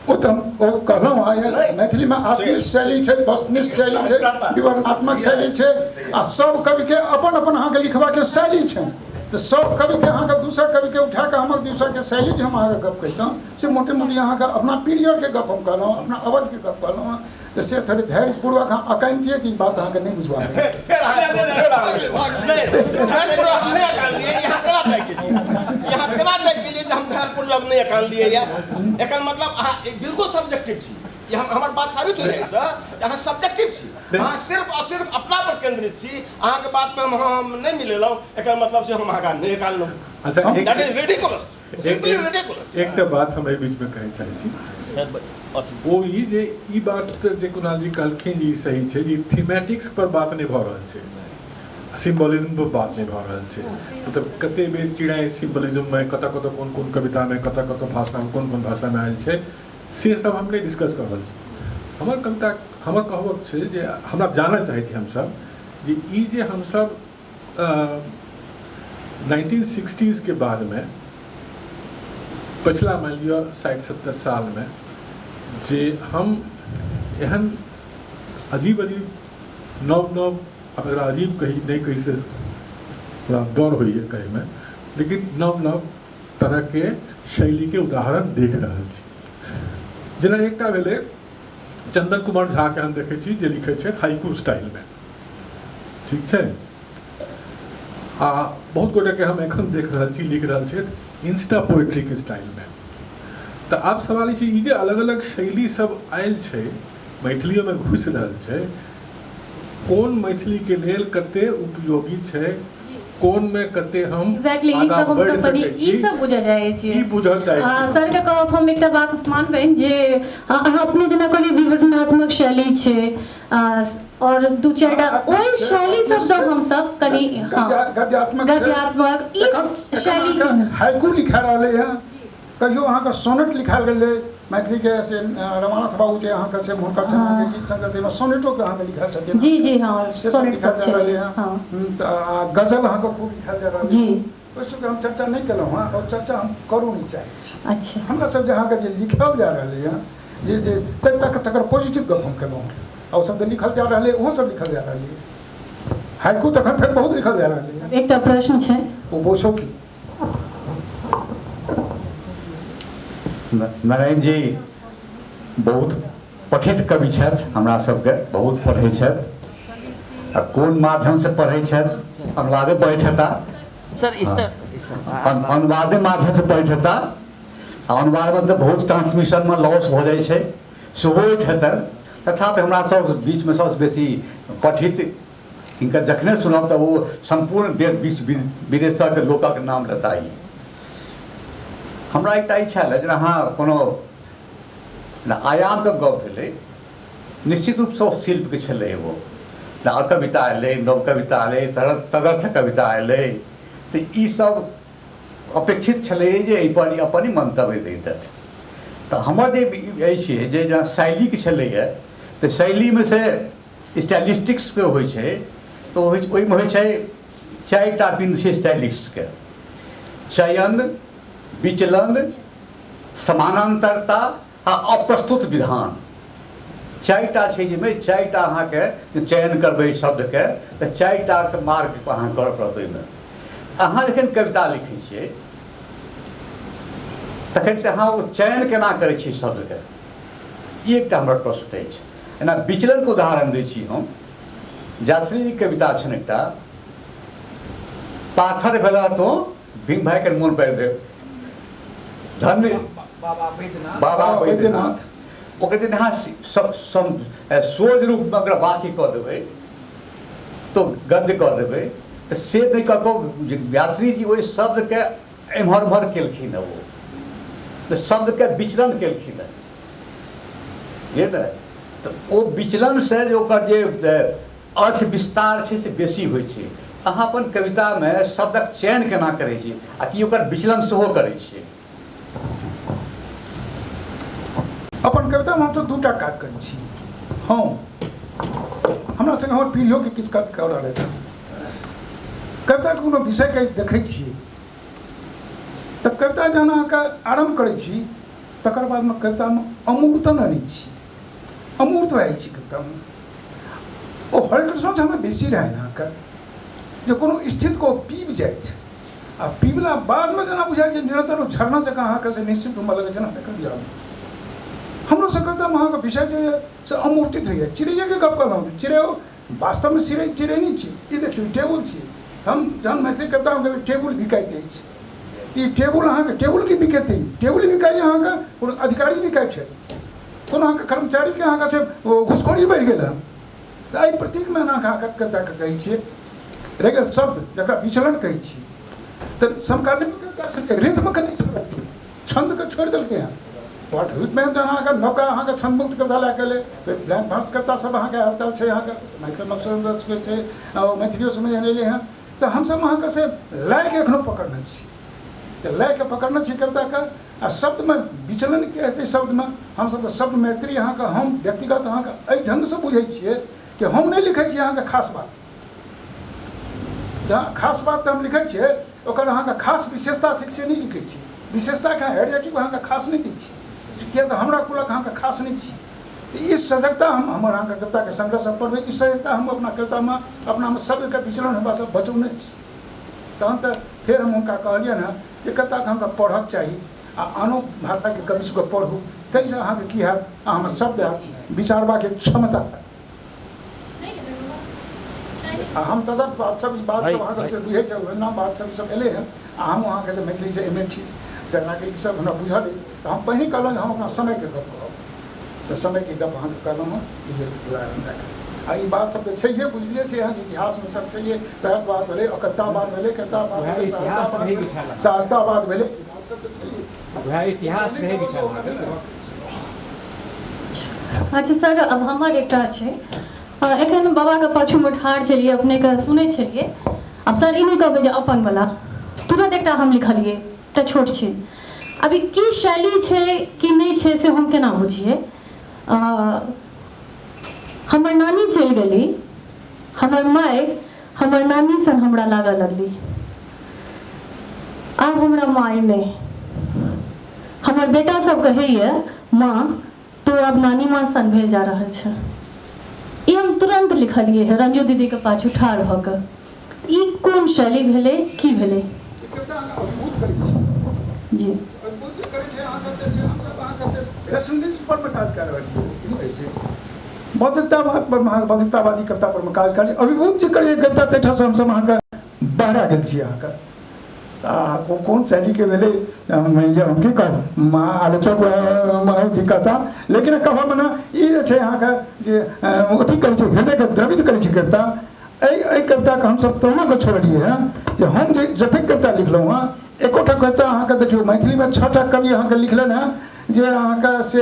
Speaker 2: ओ तऽ हम ओ कहलहुँ हँ, मैथिलीमे आत्मिक शैली छै, वस्तुनिष्ठ शैली छै, विवरणात्मक शैली छै, आ सब कविके अपन अपन अहाँके लिखबाके शैली छै। तऽ सब कविके अहाँके दोसर कविके उठाकऽ हमर दोसरके शैली जे हम अहाँके गप कहितहुँ से मोटे मोटी अहाँके अपना पीरियडके गप हम कहलहुँ, अपना अवधिके गप कहलहुँ हँ, तऽ से थोड़े धैर्यपूर्वक अहाँ अकानितियै तऽ ई बात अहाँके नहि बुझबामे
Speaker 7: यहाँ केना तय केलियै जे हम धैर्यपूर्वक नहि अकानलियै? एकर मतलब अहाँ बिल्कुल सब्जेक्टिव छी। ई हम हमर बात साबित हो जाइ सर जे अहाँ सब्जेक्टिव छी, अहाँ सिर्फ और सिर्फ अपना पर केंद्रित छी। अहाँके बात में हम नहि मिलेलहुँ, एकर मतलब छै हम अहाँके नहि अकानलहुँ।
Speaker 6: अच्छा,
Speaker 7: that is ridiculous, simply ridiculous.
Speaker 6: एकटा बात हम एहि बीचमे कहै चाहै छी, ओ ई जे ई बात जे कुणाल जी कहलखिन जे ई सही छै, ई थीमेटिक्स पर बात नहि भऽ रहल छै, सिम्बोलिज्म पर बात नहि भऽ रहल छै। मतलब कते बेर चिड़ै सिम्बोलिज्ममे कतऽ कतऽ कोन कोन कवितामे कतऽ कतऽ भाषामे कोन कोन भाषामे आयल छै से सब हम नहि डिस्कस कऽ रहल छी। हमर कविता, हमर कहबक छै जे हमरा जानऽ चाहै छी हमसब जे ई जे हमसब 1960s के बादमे पछिला मानि लिअ 60-70 सालमे जे हम एहन अजीब अजीब नव नव, आब एकरा अजीब कही नहि कही से थोड़ा डर होइए कहैमे, लेकिन नव नव तरहके शैलीके उदाहरण देख रहल छी। जेना एकटा भेलै चंदन कुमार झाके हम देखै छी जे लिखै छथि हाइकू स्टाइलमे, ठीक छै, आ बहुत गोटेके हम एखन देख रहल छी लिख रहल छथि इंस्टा पोएट्रीके स्टाइलमे। तऽ आब सवाल ई छै, ई जे अलग अलग शैली सब आयल छै मैथिलियोमे घुसि रहल छै, कोन मैथिलीके लेल कते उपयोगी छै, कोन में कते हम
Speaker 1: एग्जैक्टली ई
Speaker 6: आगाँ
Speaker 1: सब हम
Speaker 6: बढ़ि
Speaker 1: सब कनि
Speaker 6: सकै
Speaker 1: ई
Speaker 6: छी,
Speaker 1: सब बुझऽ चाहै छी।
Speaker 6: ई बुझऽ चाहै
Speaker 1: आ
Speaker 6: छी।
Speaker 1: सर के कहब हम एकटा बात मानबनि जे अहाँ अपने जेना कहलियै विवरणात्मक शैली छै, और दू चारिटा ओहि शैली सब दऽ हम सब कनि, हँ,
Speaker 2: गद्यात्मक छै।
Speaker 1: गद्यात्मक ई
Speaker 2: एखन
Speaker 1: शैली
Speaker 2: अहाँके हाइकू लिखा रहलै हँ, कहियो अहाँके सोनेट लिखायल गेलै मैथिलीके, से रमानाथ बाबू जे अहाँके से हुनकर छनि अहाँके गीत संगत, एहिमे सोनेटोके अहाँके लिखल छथिन।
Speaker 1: जी जी, हँ,
Speaker 2: से सब
Speaker 1: सोनेट
Speaker 2: लिखल
Speaker 1: सब
Speaker 2: जा
Speaker 1: छै
Speaker 2: रहलै हँ।
Speaker 1: हँ।
Speaker 2: तऽ आ गजल अहाँके खूब लिखल जा रहल
Speaker 1: जी।
Speaker 2: ओहि सबके हम चर्चा नहि केलहुँ हँ और चर्चा हम करू नहि चाहै छी।
Speaker 1: अच्छा।
Speaker 2: हमरा सब जे अहाँके जे लिखल जा रहलै हँ जे जे तक तकर पॉजिटिव गप हम केलहुँ हँ, आ ओ सब तऽ लिखल जा रहलै, ओहो सब लिखल जा रहलै, हाइकू तखन फेर बहुत लिखल जा रहलै हँ।
Speaker 1: एकटा प्रश्न छै।
Speaker 2: ओ बोसो की
Speaker 3: नारायण जी बहुत पठित कवि छथि, हमरा सबके बहुत पढ़ै छथि, आ कोन माध्यमसँ पढ़ै छथि? अनुवादे पढ़ैत हेता
Speaker 9: सर, इस तरह
Speaker 3: अनुवादे माध्यमसँ पढ़ैत हेता, आ अनुवादमे तऽ बहुत ट्रांसमिशनमे लॉस भऽ जाइ छै, सेहो होइत हेतनि। तथापि हमरा सब बीचमे सबसँ बेसी पठित हिनकर जखने सुनब तऽ ओ सम्पूर्ण देश विश्व विदेशक लोकक नाम लेता। ई हमरा एकटा इच्छा छलै जेना अहाँ कोनो आयामके गप भेलै, निश्चित रूपसँ ओ शिल्पके छलै, एगो तऽ अकविता एलै, नव कविता एलै, तदर्थ कविता एलै, तऽ ईसब अपेक्षित छलै जे एहिपर ई अपन मंतव्य दैतथि। तऽ हमर जे अछि जे जेना शैलीके छलैए तऽ शैलीमे से स्टाइलिस्टिक्सके होइ छै, तऽ ओहिमे होइ छै 4टा बिन्दु छै स्टाइलिस्टके: चयन, विचलन, समानांतरता आ अप्रस्तुत विधान। 4टा छै जाहिमे 4टा अहाँके चयन करबै शब्दके तऽ 4टाके मार्ग अहाँ करऽ पड़त। ओहिमे अहाँ जखन कविता लिखै छियै तखन से अहाँ ओ चयन केना करै छियै शब्दके, ई एकटा हमर प्रश्न अछि। एना विचलनके उदाहरण दै छी हम, यात्रीजीके कविता छनि एकटा पाथर भेला तो भीम भाइके मोन पाड़ि देब, धन्य बाबा बैद्यनाथ, ओकर यदि अहाँ सोझ रूपमे ओकरा वाक्य कऽ देबै तो गद्य कऽ देबै, तऽ से नहि कऽ कऽ यात्री जी ओहि शब्दके एम्हर ओम्हर केलखिन हँ, ओ तऽ शब्दके विचलन केलखिन हँ, बुझलियै ने? तऽ ओ विचलनसँ जे ओकर जे अर्थ विस्तार छै से बेसी होइ छै। अहाँ अपन कवितामे शब्दक चयन केना करै छी आ कि ओकर विचलन सेहो करै छियै?
Speaker 2: अपन कवितामे हमसब दूटा काज करै छी। हम हमरा संगे हमर पीढ़ियोके किछु कऽ रहल हेतै। कविताके कोनो विषयके देखै छियै तऽ कविता जहन अहाँके आरम्भ करै छी तकर बादमे कवितामे अमूर्तन अनै छी, अमूर्त भए जाइ छै कवितामे। ओ हरिकृष्ण हमरा बेसी रहनि अहाँके जे कोनो स्थितिके ओ पीबि जाथि आ पीबला बादमे जेना बुझाय जे निरन्तर ओ झरना जकाँ अहाँके से निश्चित होमय लगै छै ने हरिकृष्ण झा। हमरो सब कवितामे अहाँके विषय जे से अमूर्तित होइए। चिड़ैएके गप कहलहुँ, चिड़ै वास्तवमे चिड़ै चिड़ै नहि छी। ई देखियौ टेबुल छी। हम जहन मैथिली कवितामे कहबै टेबुल बिकाइत अछि, ई टेबुल अहाँके टेबुल की बिकेतै? टेबुल बिकाइए अहाँके कोनो अधिकारी बिकाइ छथि, कोनो अहाँके कर्मचारीके अहाँके से घुसखोरी बढ़ि गेल हँ। तऽ एहि प्रतीकमे अहाँके कविताके कहै छियै। रहि गेल शब्द जकरा विचलन कहै छी, तऽ समकालीन कविता छै रिथमके नहि छोड़लकै, छन्दके छोड़ि देलकै हँ। रिथममे जहन अहाँके नवका अहाँके छन्दमुक्त कविता लए कऽ एलै, ब्लैंक वर्स कविता सब अहाँके आयल तायल छै, अहाँके माइकल मधुसूदन छै, मैथिलियो सबमे जहन एलै हँ तऽ हमसब अहाँके से लयके एखनो पकड़ने छी। तऽ लयके पकड़ने छी कविताके आ शब्दमे विचलनके हेतै। शब्दमे हमसब तऽ शब्द मैत्री अहाँके हम व्यक्तिगत अहाँके एहि ढङ्गसँ बुझै छियै कि हम नहि लिखै छी अहाँके खास बात। जहाँ खास बात तऽ हम लिखै छियै, ओकर अहाँके खास विशेषता छै से नहि लिखै छी। विशेषताके एडजेक्टिव अहाँके खास नहि दै छी, किया तऽ हमरा कुलक अहाँके खास नहि छी। ई सजगता हम हमर अहाँके कविताके संग्रह सब पढ़बै, ई सजगता हम अपना कवितामे अपनामे शब्दके विचलन हेबासँ बचौने छी। तहन तऽ फेर हम हुनका कहलियनि हँ जे कविताके अहाँके पढ़क चाही आ आनो भाषाके कवि सबके पढ़ू, ताहिसँ अहाँके की हैत, अहाँमे शब्द आयत, विचारबाके क्षमता हैत। आ हम तदर्थ बात सब ई बात सब अहाँके से बुझै छै, ओहिना बात सब सब एलै हँ। आ हम अहाँके से मैथिलीसँ एम ए छी, तेनाकि ई सब हमरा बुझल अछि। तऽ हम पहिने कहलहुँ जे हम अपना समयके गप कहब, तऽ समयके गप अहाँके कहलहुँ हँ ई जे उदाहरण दए कऽ। आ ई बात सब तऽ छैहे, बुझले छै अहाँके इतिहासमे सब छैहे। तदर्थ बात भेलै, अकर्ता बात भेलै, कर्ता बात भेलै,
Speaker 9: इतिहास रहैके छल,
Speaker 2: सहजता बात भेलै, ई बात सब तऽ छैहे।
Speaker 9: वएह इतिहास रहैके छल अहाँके ने।
Speaker 1: अच्छा सर, अब हमर एकटा छै, एखन बाबाके पाछूमे ठाढ़ छलियै, अपनेके सुनै छलियै। आब सर ई नहि कहबै जे अपन वाला तुरंत एकटा हम लिखलियै, एकटा छोट छिन। आब ई की शैली छै कि नहि छै से हम केना बुझियै? हमर नानी चलि गेली, हमर माय हमर नानी सन हमरा लागऽ लगली। आब हमरा माय नहि। हमर बेटा सब कहैए माँ तू आब नानी माँ सन भेल जा रहल छह। ई हम तुरन्त लिखलियै हँ रंजू दीदीके पाछू ठाढ़ भऽ कऽ। ई कोन शैली भेलै, की भेलै?
Speaker 2: ई कविता अहाँके अभिभूत करै छै।
Speaker 1: जी।
Speaker 2: अभिभूत जे करै छै अहाँके तऽ से हमसब अहाँके से रेशनलिज्म पर मे काज कए रहल छियै, ई नहि कहै छै। बौद्धिकतावाद पर अहाँके बौद्धिकतावादी कविता पर मे काज कए अभिभूत जे करैए कविता ताहिठामसँ हमसब अहाँके बहरा गेल छी अहाँके। आ कोन शैलीके भेलै मानि लिअ हम की कहब, आलोचक जी कहता, लेकिन कहब मने ई जे छै अहाँके जे अथी करै छै, हृदयके द्रवित करै छै कविता। एहि एहि कविताके हमसब तहुना कऽ छोड़लियै हँ जे हम जे जतेक कविता लिखलहुँ हँ एकोटा कविता अहाँके देखियौ मैथिलीमे 6टा कवि अहाँके लिखलनि हँ जे अहाँके से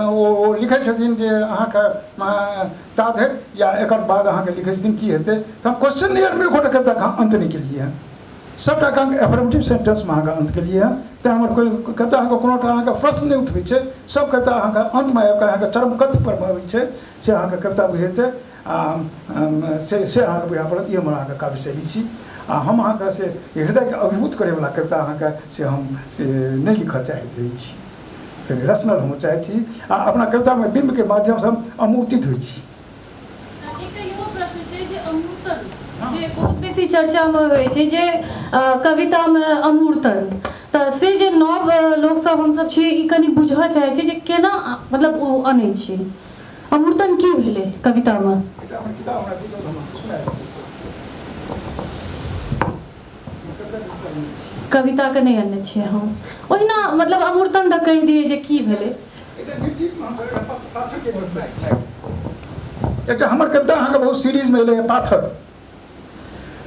Speaker 2: ओ लिखै छथिन जे अहाँके ता धरि या एकर बाद अहाँके लिखै छथिन की हेतै, तऽ हम क्वेश्चन ईयरमे एकोटा कविताके अन्त नहि केलियै हँ, सबटा अहाँके एफर्मेटिव सेंटेंसमे अहाँके अन्त केलियै हँ। तेँ हमर कोइ कविता अहाँके कोनो टा अहाँके प्रश्न नहि उठबै छै, सब कविता अहाँके अन्तमे आबिकऽ अहाँके चरम कथ्य परमे अबै छै, से अहाँके कविता बुझेतै आ से से अहाँके बुझाए पड़त। ई हमर अहाँके काव्य शैली छी आ हम अहाँके से हृदयके अभिभूत करैवला कविता अहाँके से हम से नहि लिखऽ चाहैत रहै छी, तऽ रैशनल हम चाहैत छी आ अपना कवितामे बिम्बके माध्यमसँ हम अमूर्तित होइ छी।
Speaker 1: एकटा इहो प्रश्न छै जे अमूर्तन जे बहुत बेसी चर्चामे होइ छै जे कवितामे अमूर्तन, तऽ से जे नव लोकसब हमसब छी ई कनि बुझऽ चाहै छी जे केना मतलब ओ अनै छी, अमूर्तन की भेलै कवितामे?
Speaker 2: एकटा हमर किताब हमरा दितौ तऽ हम अहाँके सुनायब।
Speaker 1: कविताके नहि अनने छियै हम, ओहिना मतलब अमूर्तन तऽ कहि दियै जे की भेलै।
Speaker 2: एकटा हमर कविता अहाँके बहुत सीरीजमे एलै पाथर।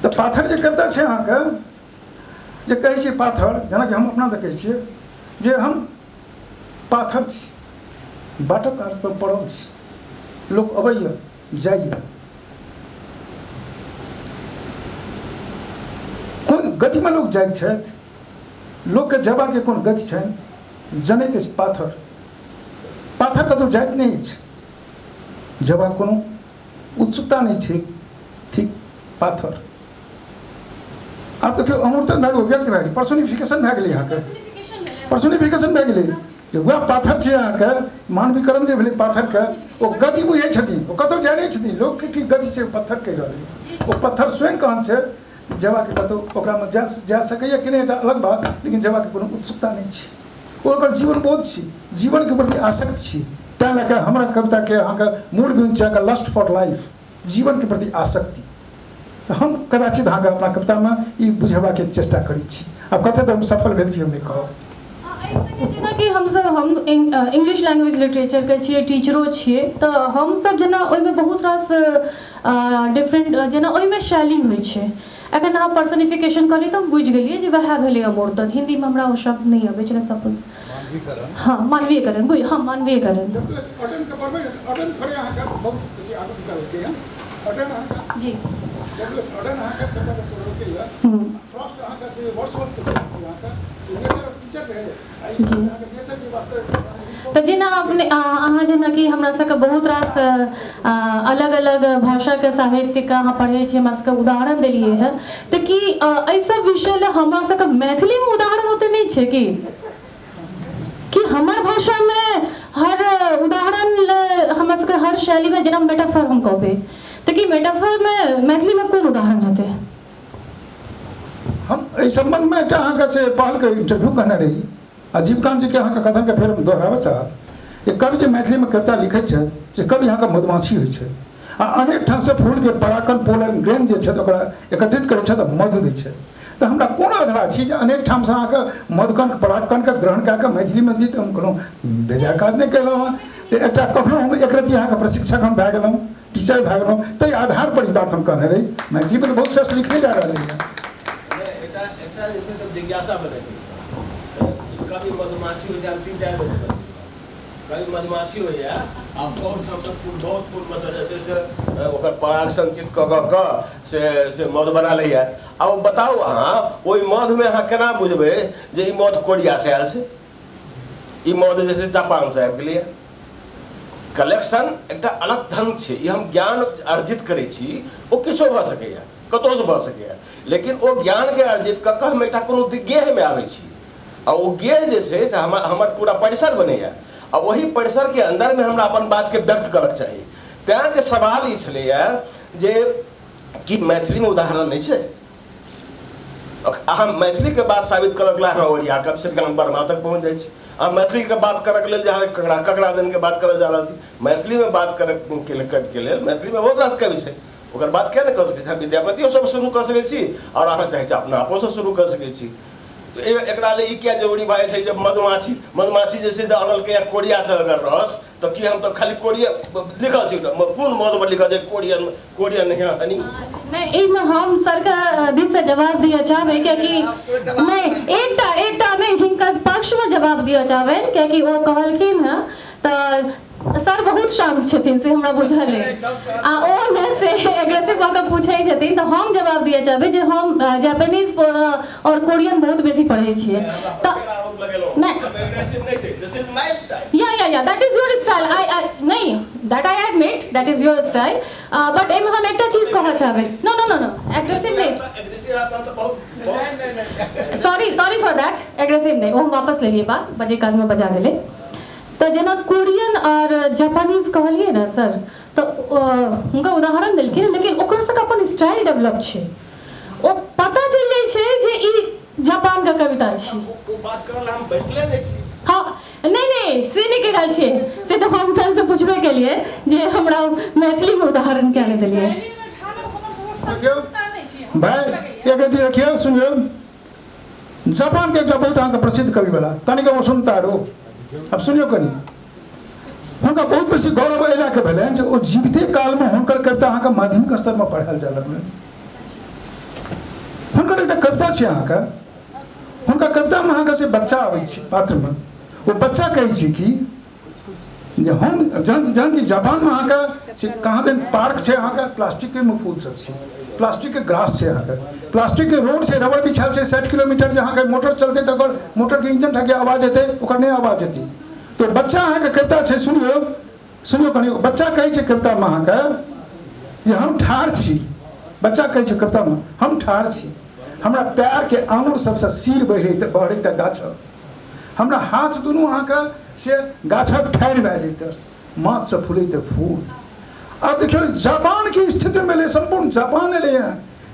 Speaker 2: तऽ पाथर जे कविता छै अहाँके जे कहै छियै पाथर, जेनाकि हम अपना तऽ कहै छियै जे हम पाथर छी, बाटक कात पर पड़ल छी, लोक अबैए जाइए, कोन गतिमे लोक जाइत छथि, लोकके जयबाके कोन गति छनि जनैत अछि पाथर। पाथर कतहु जाइत नहि अछि, जेबाक कोनो उत्सुकता नहि छै, ठीक पाथर। आब देखियौ अमूर्तन भए गेल, व्यक्त भए गेल, पर्सोनिफिकेशन भए गेलै अहाँके, पर्सोनिफिकेशन भए गेलै जे वएह पाथर छै अहाँके। मानवीकरण जे भेलै पाथरके, ओ गति बुझै छथिन, ओ कतहु जाइ नहि छथिन। लोकके की गति छै, पत्थर कहि रहलै, ओ पत्थर स्वयं कहन छै जेबाक कतहु ओकरामे जा जा सकैए कि नहि एकटा अलग बात, लेकिन जेबाक कोनो उत्सुकता नहि छै। ओ ओकर जीवन बोध छी, जीवनके प्रति आसक्त छी। ताहि लऽ कऽ हमरा कविताके अहाँके मूल बिन्दु छै अहाँके लस्ट फॉर लाइफ, जीवनके प्रति आसक्ति। तऽ हम कदाचित अहाँके अपना कवितामे ई बुझेबाके चेष्टा करै छी। आब कतेक तऽ हम सफल भेल छी हम नहि कहब।
Speaker 1: जेनाकि हमसब हम इंग्लिश लैंग्वेज लिटरेचरके छियै, टीचरो छियै, तऽ हमसब जेना ओहिमे बहुत रास डिफरेंट जेना ओहिमे शैली होइ छै। एखन अहाँ पर्सनिफिकेशन कहलियै तऽ हम बुझि गेलियै जे वएह भेलै अमूर्तन। हिन्दीमे हमरा ओ शब्द नहि अबै छलै सपोज। हँ, मानवीयकरण, बुझ, हँ मानवीयकरण जी। तऽ जेना अपने अहाँ जेनाकि हमरा सबके बहुत रास अलग अलग भाषाके साहित्यके अहाँ पढ़ै छियै, हमरा सबके उदाहरण देलियै हँ, तऽ की एहि सब विषय लए हमरा सबके मैथिलीमे उदाहरण ओते नहि छै की? कि हमर भाषामे हर उदाहरण लए हमरा सबके हर शैलीमे जेना मेटाफर हम कहबै, तऽ की मेटाफरमे मैथिलीमे कोन उदाहरण हेतै?
Speaker 2: हम एहि सम्बन्धमे एकटा अहाँके से पहलके इंटरव्यू कहने रही आ जीवकांत जीके अहाँके कथनके फेर हम दोहराबऽ चाहब जे कवि जे मैथिलीमे कविता लिखैत छथि से कवि अहाँके मधुमाछी होइ छै आ अनेक ठामसँ फूलके पराकण पोलन ग्रेन जे छथि ओकरा एकत्रित करै छथि आ मधु दै छथि। तऽ हमरा कोन अधलाह छी जे अनेक ठामसँ अहाँके मधुकण परागकणके ग्रहण कए कऽ मैथिलीमे दी, तऽ हम कोनो बेजाय काज नहि केलहुँ हँ। तऽ एकटा कखनो हम एक रत्ती अहाँके प्रशिक्षक हम भए गेलहुँ, टीचर भए गेलहुँ, ताहि आधारपर ई बात हम कहने रही। मैथिलीमे तऽ बहुत श्रेष्ठ लिखले जा रहलै हँ।
Speaker 7: एकटा एकटा जे छै से जिज्ञासा बनै छै सर, कभी मधुमाछी होइ छै, हम 3-4 बेर सुनलियै, कभी मधुमाछी होइए आ बहुत ठामसँ फूल, बहुत फूलमे सँ जे छै से ओकर पराग संचित कऽ कऽ कऽ से से मधु बना लैए। आ ओ बताउ अहाँ ओहि मधुमे अहाँ केना बुझबै जे ई मधु कोरियासँ आयल छै, ई मधु जे छै जापानसँ आबि गेलैए? कलेक्शन एकटा अलग ढंग छै, ई हम ज्ञान अर्जित करै छी, ओ किछो भऽ सकैए, कतहुसँ भऽ सकैए, लेकिन ओ ज्ञानके अर्जित कऽ कऽ हम एकटा कोनो गेहमे आबै छी आ ओ गेह जे छै से हमर हमर पूरा परिसर बनैए आ ओहि परिसरके अन्दरमे हमरा अपन बातके व्यक्त करऽके चाही। तैँ जे सवाल ई छलैए जे कि मैथिलीमे उदाहरण नहि छै, अहाँ मैथिलीके बात साबित करऽके लेल अहाँ ओरिया कऽ श्रीकान्त वर्मा तक पहुँच जाइ छी। अहाँ मैथिलीके बात करऽके लेल जे अहाँ ककरा ककरा दिनके बात करऽ जा रहल छी, मैथिलीमे बात करऽके लेल कविके लेल मैथिलीमे बहुत रास कवि छै, ओकर बात किया नहि कऽ सकै छी? अहाँ विद्यापतियो सब शुरू कऽ सकै छी आओर अहाँ चाहै छी अपना आपोसँ शुरू कऽ सकै छी। तऽ एकरा लेल ई किया जरूरी भऽ जाइ छै जे मधुमाछी मधुमाछी जे छै से आनलकै या कोरियासँ अगर रस, तऽ की हम तऽ खाली कोरिया लिखल छै, कोन मधुपर लिखल छै कोरियन कोरियन यहाँ हनी?
Speaker 1: नहि, एहिमे हम सरके दिससँ जवाब दिअ चाहबै, कियाकि नहि एकटा एकटा नहि हिनकर पक्षमे जवाब दिअ चाहबनि, कियाकि ओ कहलखिन हँ तऽ सर बहुत शान्त छथिन से हमरा बुझल अइ, आ ओ ने से एग्रेसिव भऽ कऽ पूछै छथिन, तऽ हम जवाब दिअ चाहबै जे हम जापानीज आओर कोरियन बहुत बेसी पढ़ै छियै। तऽ नहि, yeah yeah yeah, that is your style, I I नहि, that I admit that is your style, but एहिमे हम एकटा चीज कहऽ चाहबै। No no no no, aggressive नहि, sorry sorry for that, aggressive नहि, ओ हम वापस लेलियै बात, बजै कालमे बजा गेलै। तऽ जेना कोरियन आओर जापानीज कहलियै ने सर, तऽ हुनका उदाहरण देलखिन, लेकिन ओकरा सबके अपन स्टाइल डेवलप छै, ओ पता चलि जाइ छै जे ई जापानके कविता छी।
Speaker 7: ओ बात करऽ लए हम बैसले नहि छी।
Speaker 1: हँ, नहि नहि, से नहि कहि रहल छियै, से तऽ हम सरसँ पुछबे केलियै जे हमरा मैथिलीमे उदाहरण किया नहि देलियै।
Speaker 2: देखियौ भाइ, एक रत्ती देखियौ, सुनियौ, जापानके एकटा बहुत अहाँके प्रसिद्ध कवि भेला तनिका सुनतारो, आब सुनियौ कनि, हुनका बहुत बेसी गौरव एहि लए कऽ भेलनि जे ओ जीविते कालमे हुनकर कविता अहाँके माध्यमिक स्तरमे पढ़ायल जाय लगलनि। हुनकर एकटा कविता छै अहाँके, हुनका कवितामे अहाँके से बच्चा आबै छै पात्रमे, ओ बच्चा कहै छै कि जे हम जहन जहन कि जापानमे अहाँके से कहाँ दिन पार्क छै अहाँके प्लास्टिकमे फूल सब छै, प्लास्टिकके ग्रास छै, अहाँके प्लास्टिकके रोड छै, रबड़ बिछायल छै 60 किलोमीटर, जे अहाँके मोटर चलतै तऽ ओकर मोटरके इंजन ठके आवाज एतै, ओकर नहि आवाज एतै। तऽ बच्चा अहाँके कविता छै, सुनियौ सुनियौ कनि। बच्चा कहै छै कवितामे अहाँके जे हम ठाढ़ छी, बच्चा कहै छै कवितामे हम ठाढ़ छी, हमरा पैरके आङुर सबसँ सीर बहरैत बहरैत गाछक, हमरा हाथ दुनू अहाँके से गाछक ठाढ़ि भए जैतै, माथसँ फूलैत फूल। आब देखियौ जापानके स्थितिमे एलै, सम्पूर्ण जापान एलै हँ।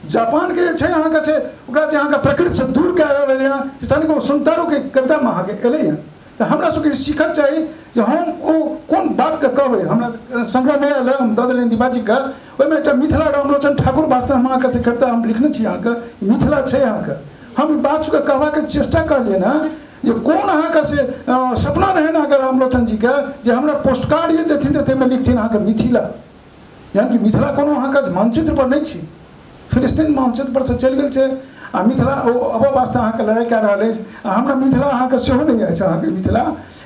Speaker 2: जापानके जे छै अहाँके से ओकरा जे अहाँके प्रकृतिसँ दूर कए रहलै हँ, तनिको सुनतारोके कवितामे अहाँके एलै हँ। तऽ हमरा सबके सीखक चाही जे हम ओ कोन बातके कहबै। हमरा संग्रह नहि आयल, हम दऽ देलियनि दीपाजीके, ओहिमे एकटा मिथिला रामलोचन ठाकुर वास्ते हम अहाँके से कविता हम लिखने छी। अहाँके मिथिला छै अहाँके, हम ई बात सबके कहबाके चेष्टा करलियनि हँ जे कोन अहाँके से सपना रहनि अहाँके रामलोचन जीके जे हमरा पोस्टकार्ड जे देथिन तऽ ताहिमे लिखथिन अहाँके मिथिला, यानि कि मिथिला कोनो अहाँके मानचित्रपर नहि छै, फिलिस्तीन मानचित्रपर से चलि गेल छै आ मिथिला ओ अबऽ वास्ते अहाँके लड़ाइ कए रहल अछि। आ हमरा मिथिला अहाँके सेहो नहि अछि अहाँके मिथिला।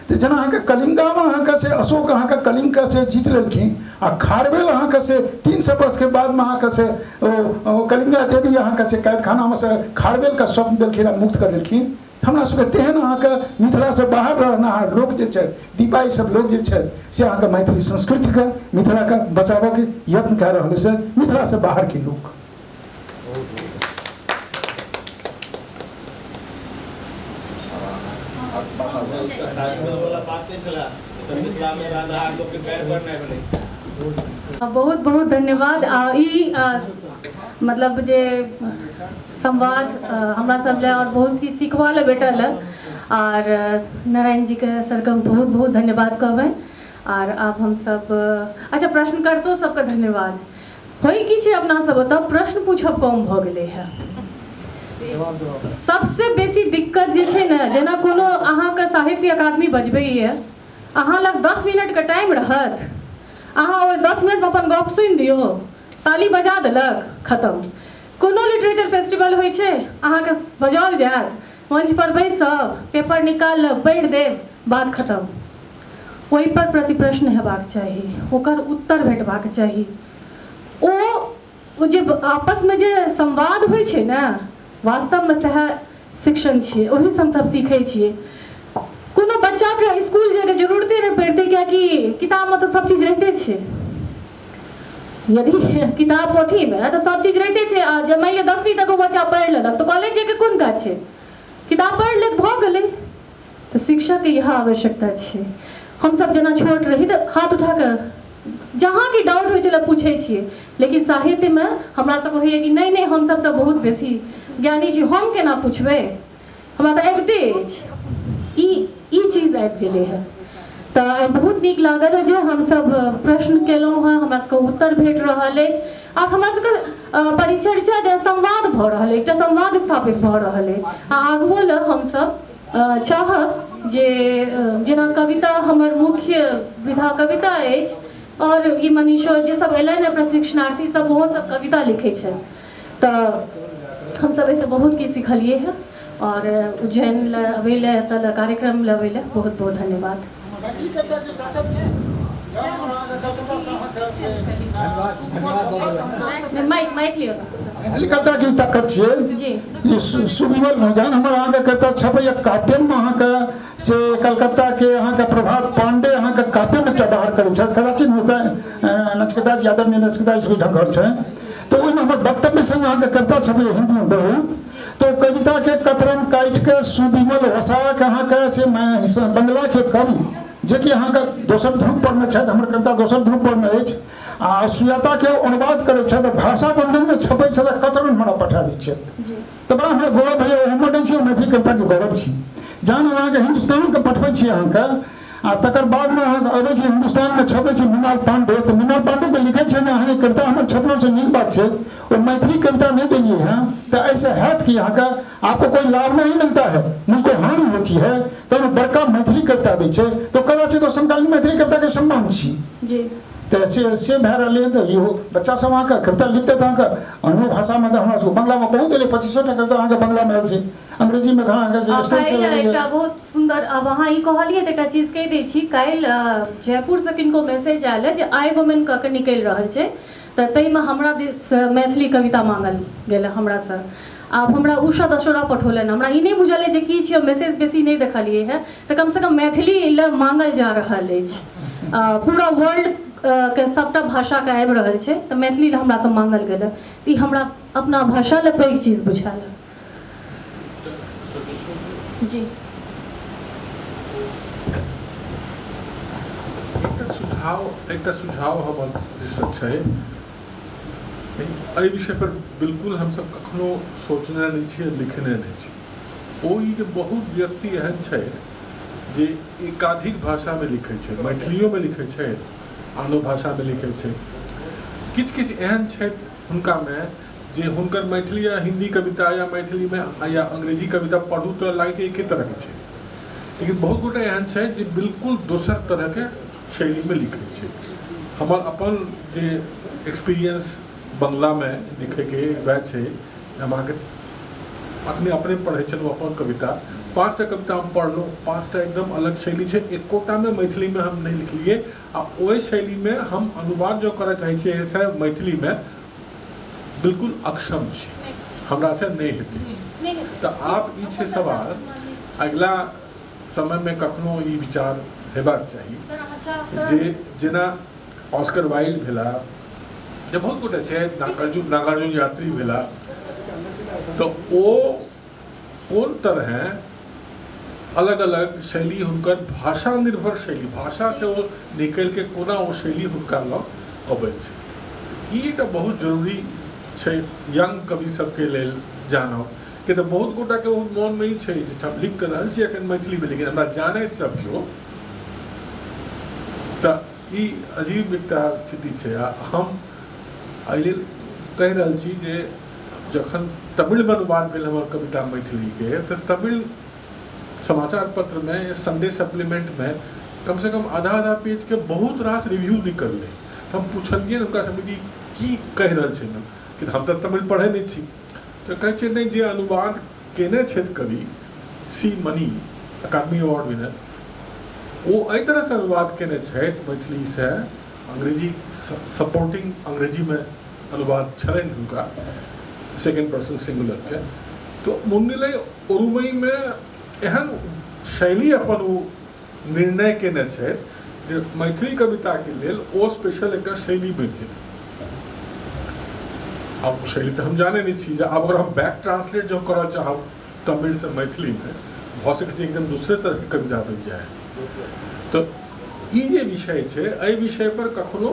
Speaker 2: तऽ जेना अहाँके कलिंगामे अहाँके से अशोक अहाँके कलिंगके से जीत लेलखिन आ खारवेल अहाँके से 300 वर्षके बादमे अहाँके से ओ कलिंगा देवी अहाँके से कैदखानामे से खारवेलके स्वप्न देलखिन आ मुक्त करेलखिन। हमरा सबके तेहन अहाँके मिथिलासँ बाहर रहनिहार लोक जे छथि, दीपा ई सब लोक जे छथि से अहाँके मैथिली संस्कृतिके मिथिलाके बचाबऽके यत्न कए रहल अछि मिथिलासँ बाहरके लोक।
Speaker 1: बहुत बहुत धन्यवाद। आ ई मतलब जे संवाद हमरा सब लए और बहुत किछु सिखबा लए भेटल है, आर नारायण जी के सरके हम बहुत बहुत धन्यवाद कहबनि। आर आब हमसब अच्छा प्रश्नकर्तो सबके धन्यवाद। होइ की छै अपना सब ओतऽ प्रश्न पूछब कम भऽ गेलै है। सबसे बेसी दिक्कत जे छै ने, जेना कोनो अहाँके साहित्य अकादमी बजबैए, अहाँ लग 10 मिनटके टाइम रहत, अहाँ ओहि 10 मिनटमे अपन गप सुनि दियौ, ताली बजा देलक, खतम। कोनो लिटरेचर फेस्टिवल होइ छै, अहाँके बजाओल जायत, मंच पर बैसब, पेपर निकालब, पढ़ि देब, बात खतम। ओहि पर प्रति प्रश्न हेबाक चाही, ओकर उत्तर भेटबाक चाही। ओ जे आपसमे जे संवाद होइ छै ने, वास्तवमे सएह शिक्षण छियै, ओहिसँ हमसभ सीखै छियै। कोनो बच्चाके इसकुल जाइके जरूरते नहि पड़तै, कियाकि किताबमे तऽ सब चीज रहिते छै। यदि किताब पोथीमे तऽ सब चीज रहिते छै, आ जब मानि लिअ 10वीं तक ओ बच्चा पढ़ि लेलक तऽ कॉलेज जाइके कोन काज छै, किताब पढ़ि लेत भऽ गेलै। तऽ शिक्षकके इएह आवश्यकता छै। हमसभ जेना छोट रही तऽ हाथ उठा कऽ जहाँ भी डाउट होइ छलै पूछै छियै, लेकिन साहित्यमे हमरा सबके होइए कि नहि नहि हमसभ तऽ बहुत बेसी ज्ञानी छी, हम केना पुछबै, हमरा तऽ अबिते अछि। ई चीज आबि गेलै हँ। तऽ आइ बहुत नीक लागल जे हमसभ प्रश्न केलहुँ हँ, हमरा सबके उत्तर भेट रहल अछि, आर हमरा सबके परिचर्चा जे संवाद भऽ रहल अछि, एकटा संवाद स्थापित भऽ रहल अछि। आ आगुओ लए हमसभ चाहब जे जेना कविता हमर मुख्य विधा कविता अछि, आओर ई मनीषो जे सब अयलनि हँ प्रशिक्षणार्थी सब, ओहो सब कविता लिखै छथि, तऽ हमसब एहिसँ बहुत किछु सिखलियै हँ। आओर उज्जैन लए अबै लए, एतऽ लए कार्यक्रम लए अबै लए बहुत बहुत धन्यवाद। माइक माइक लियौ।
Speaker 2: मैथिली कविता के ताकत छियै
Speaker 1: जी
Speaker 2: जे सुविमल जहन हमर अहाँके कविता छपैया काव्यम अहाँके से कलकत्ता के अहाँके प्रभात पांडे अहाँके काव्यम एकटा बाहर करै छथि, कदाचित होतै नचकेता यादव ने नचकेता इसको घर छै, तऽ ओहिमे हमर वक्तव्य संग अहाँके कविता छपैया हिन्दीमे बहुत, तो कविता के कतरन काटि के सुविमल वसाक अहाँके से बंगला के कवि जेकि अहाँके दोसर ध्रुव पर मे छथि, हमर कविता दोसर ध्रुव पर मे अछि, आ सुजाता के अनुवाद करै छथि, भाषा बंधन मे छपै छथि, कतरन हमरा पठा दै छथि, तऽ बड़ा हमरा गौरव होइए। हमर नहि छी, मैथिली कविता के गौरव छी। जहन अहाँके हिन्दुस्तानके पठबै छी अहाँके, आ तकर बादमे अहाँके अबै छै हिन्दुस्तानमे छपै छै मृणाल पाण्डे, तऽ मृणाल पाण्डेके लिखै छै ने अहाँके कविता हमर छपलो छै, नीक बात छै, ओ मैथिली कविता नहि देलियै हँ, तऽ एहिसँ हैत कि अहाँके आपको कोई लाभ नहीं मिलता है, मुझको हानि होती है, तहन ओ बड़का मैथिली कविता दै छै, तऽ कदाचित ओ समकालीन मैथिली कविताके सम्मान छी
Speaker 1: जी।
Speaker 2: तऽ से से भए रहलै। तऽ इहो बच्चा सब अहाँके कविता लिखतै तऽ अहाँके अन्यो भाषामे, तऽ हमरा सबके बंगलामे बहुत एलै, 25 टा कविता अहाँके बंगलामे आयल छै, अंग्रेजीमे अहाँके से स्टोरी
Speaker 1: काल्हि
Speaker 2: चलि
Speaker 1: एकटा बहुत सुन्दर, आब अहाँ ई कहलियै तऽ एकटा चीज कहि दै छी, काल्हि जयपुरसँ किनको मैसेज आयल है जे आइ वुमेन कऽ के निकलि रहल छै, तऽ ताहिमे हमरा दिससँ मैथिली कविता माँगल गेल हमरासँ, आब हमरा उषा दशोरा पठौलनि। हमरा ई नहि बुझल अछि जे की छै, मैसेज बेसी नहि देखलियै हँ, तऽ कमसँ कम मैथिली लए मांगल जा रहल अछि। पूरा वर्ल्ड के सबटा भाषाके आबि रहल छै, तऽ मैथिली लए हमरासँ मांगल गेल हँ। तऽ ई हमरा अपना भाषा लए पैघ चीज बुझायल। जी,
Speaker 6: एकटा सुझाव हमर दिससँ छै। एहि विषय पर बिल्कुल हमसब कखनो सोचने नहि छियै, लिखने नहि छी। ओ ई जे बहुत व्यक्ति एहन छथि जे एकाधिक भाषामे लिखै छै, मैथिलियोमे लिखै छै, आनो भाषामे लिखै छै। किछु किछु एहन छथि हुनकामे जे हुनकर मैथिली या हिन्दी कविता या मैथिलीमे या अंग्रेजी कविता पढ़ू तऽ लागै छै एके तरहके छै, लेकिन बहुत गोटे एहन छै जे बिल्कुल दोसर तरहके शैलीमे लिखै छै। हमर अपन जे एक्सपीरियंस बंगलामे लिखैके वएह छै। हम अहाँके अखने अपने पढ़ै छलहुँ अपन कविता, 5टा कविता हम पढ़लहुँ, 5टा एकदम अलग शैली छै। एकोटामे मैथिलीमे हम नहि लिखलियै आ ओहि शैलीमे हम अनुवाद जो करऽ चाहै छियै से मैथिलीमे बिल्कुल अक्षम छी, हमरासँ नहि हेतै। तऽ आब ई छै सवाल, अगिला समयमे कखनो ई विचार हेबाक चाही जे जेना ऑस्कर वाइल्ड भेला जे बहुत गोटे छै, नागार्जुन नागार्जुन यात्री भेला, तऽ ओ कोन तरहे अलग अलग शैली, हुनकर भाषा निर्भर शैली, भाषा से ओ निकलि के कोना ओ शैली हुनका लग अबै छै। ई एकटा बहुत जरूरी छै यंग कवि सबके लेल जानब कि तऽ बहुत गोटाके ओ मोनमे ई छै जे हम लिख तऽ रहल छी एखन मैथिलीमे, लेकिन हमरा जानैत सब केओ। तऽ ई अजीब एकटा स्थिति छै। आ हम एहि लेल कहि रहल छी जे जखन तमिलमे अनुवाद भेल हमर कविता मैथिलीके, तऽ तमिल समाचार पत्रमे संडे सप्लीमेंटमे कमसँ कम आधा आधा पेजके बहुत रास रिव्यू निकललै। तऽ हम पुछलियै हुनका सबके कि की कहि रहल छै ने कि हम तऽ तमिल पढ़ै नहि छी। तऽ कहै छै नहि, जे अनुवाद केने छथि कवि सी मणि, अकादमी अवार्ड विनर, ओ एहि तरहसँ अनुवाद केने छथि मैथिलीसँ अंग्रेजी, सपोर्टिंग अंग्रेजीमे अनुवाद छलनि हुनका सेकेंड पर्सन सिंगुलरके। तऽ मुन्निलै ओरुमैमे एहन शैली अपन ओ निर्णय केने छथि जे मैथिली कविताके लेल ओ स्पेशल एकटा शैली बनि गेलै। आब शैली तऽ हम जानै नहि छी जे आब अगर हम बैक ट्रांसलेट जँ करऽ चाहब तमिलसँ मैथिलीमे, भऽ सकै छै एकदम दोसरे तरहके कविता बनि जाय। तऽ ई जे विषय छै, एहि विषय पर कखनो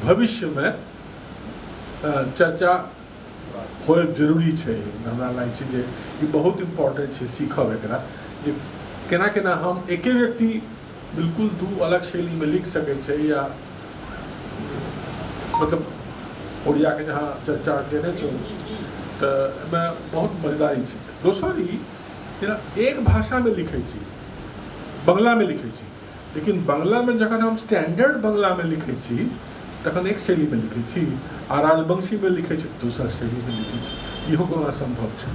Speaker 6: भविष्यमे चर्चा होयब जरूरी छै। हमरा लागै छै जे ई बहुत इम्पोर्टेंट छै सीखब एकरा जे केना केना हम एके व्यक्ति बिल्कुल दू अलग शैलीमे लिख सकै छै। या मतलब ओडियाके जहाँ चर्चा केने छै तऽ एहिमे बहुत मजेदारी छै। दोसर ई जेना एक भाषामे लिखै छी, बंगलामे लिखै छी, लेकिन बंगलामे जखन हम स्टैंडर्ड बंगलामे लिखै छी तखन एक शैलीमे लिखै छी आ राजवंशीमे लिखै छी तऽ दोसर शैलीमे लिखै छी। इहो कोना सम्भव छै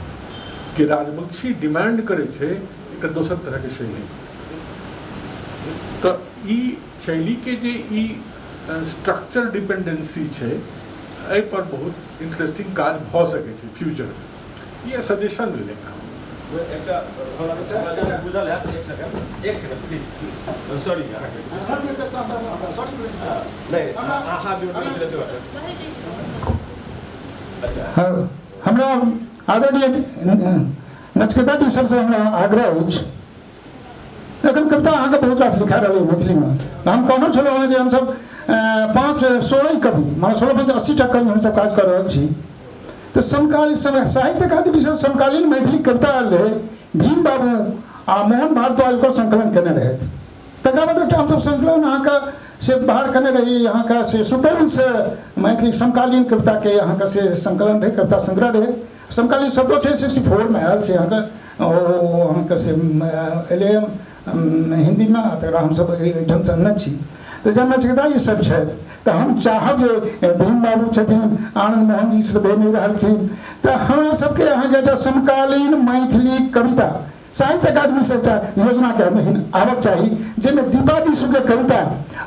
Speaker 6: कि राजवंशी डिमांड करै छै एकटा दोसर तरहके शैली? तऽ ई शैलीके जे ई स्ट्रक्चर डिपेंडेंसी छै, एहि पर बहुत इंटरेस्टिंग काज भऽ सकै छै फ्यूचरमे। ई सजेशन भेलै।
Speaker 7: एकटा हमरा बुझल हैत, एक सेकंड, एक सेकंड, प्लीज प्लीज, सॉरी अहाँके। नहि, अहाँ जोड़ छलै। अच्छा।
Speaker 2: हमरा आदरणीय नचकेता जी सरसँ हमरा आग्रह अछि। एखन कविता अहाँके बहुत रास लिखा रहल अइ मैथिलीमे। हम कहने छलहुँ हँ जे हमसब 5 16 कवि, माने 16 5 80टा कवि हमसब काज कऽ रहल छी। तऽ समकालीन समय साहित्य अकादमी विशेष समकालीन मैथिली कविता आयल रहै, भीम बाबू आ मोहन भारद्वाज ओकर संकलन केने रहथि। तकरा बाद एकटा हमसब संकलन अहाँके से बाहर केने रही, अहाँके से सुपौलसँ मैथिली समकालीन कविताके अहाँके से संकलन रहै, कविता संग्रह रहै। समकालीन शब्दो छै, 64मे आयल छै अहाँके, ओ अहाँके से एलै हिन्दीमे, तकरा हमसब एहिठामसँ अनने छी। तऽ जब नचिकेता जी सर छथि तऽ हम चाहब जे भीम बाबू छथिन, आनन्द मोहन जी श्रद्धेय नहि रहलखिन, तऽ हमरा सबके अहाँके एकटा समकालीन मैथिली कविता साहित्य अकादमीसँ एकटा योजनाके अधीन आबक चाही, जाहिमे दीपाजी सुके कविता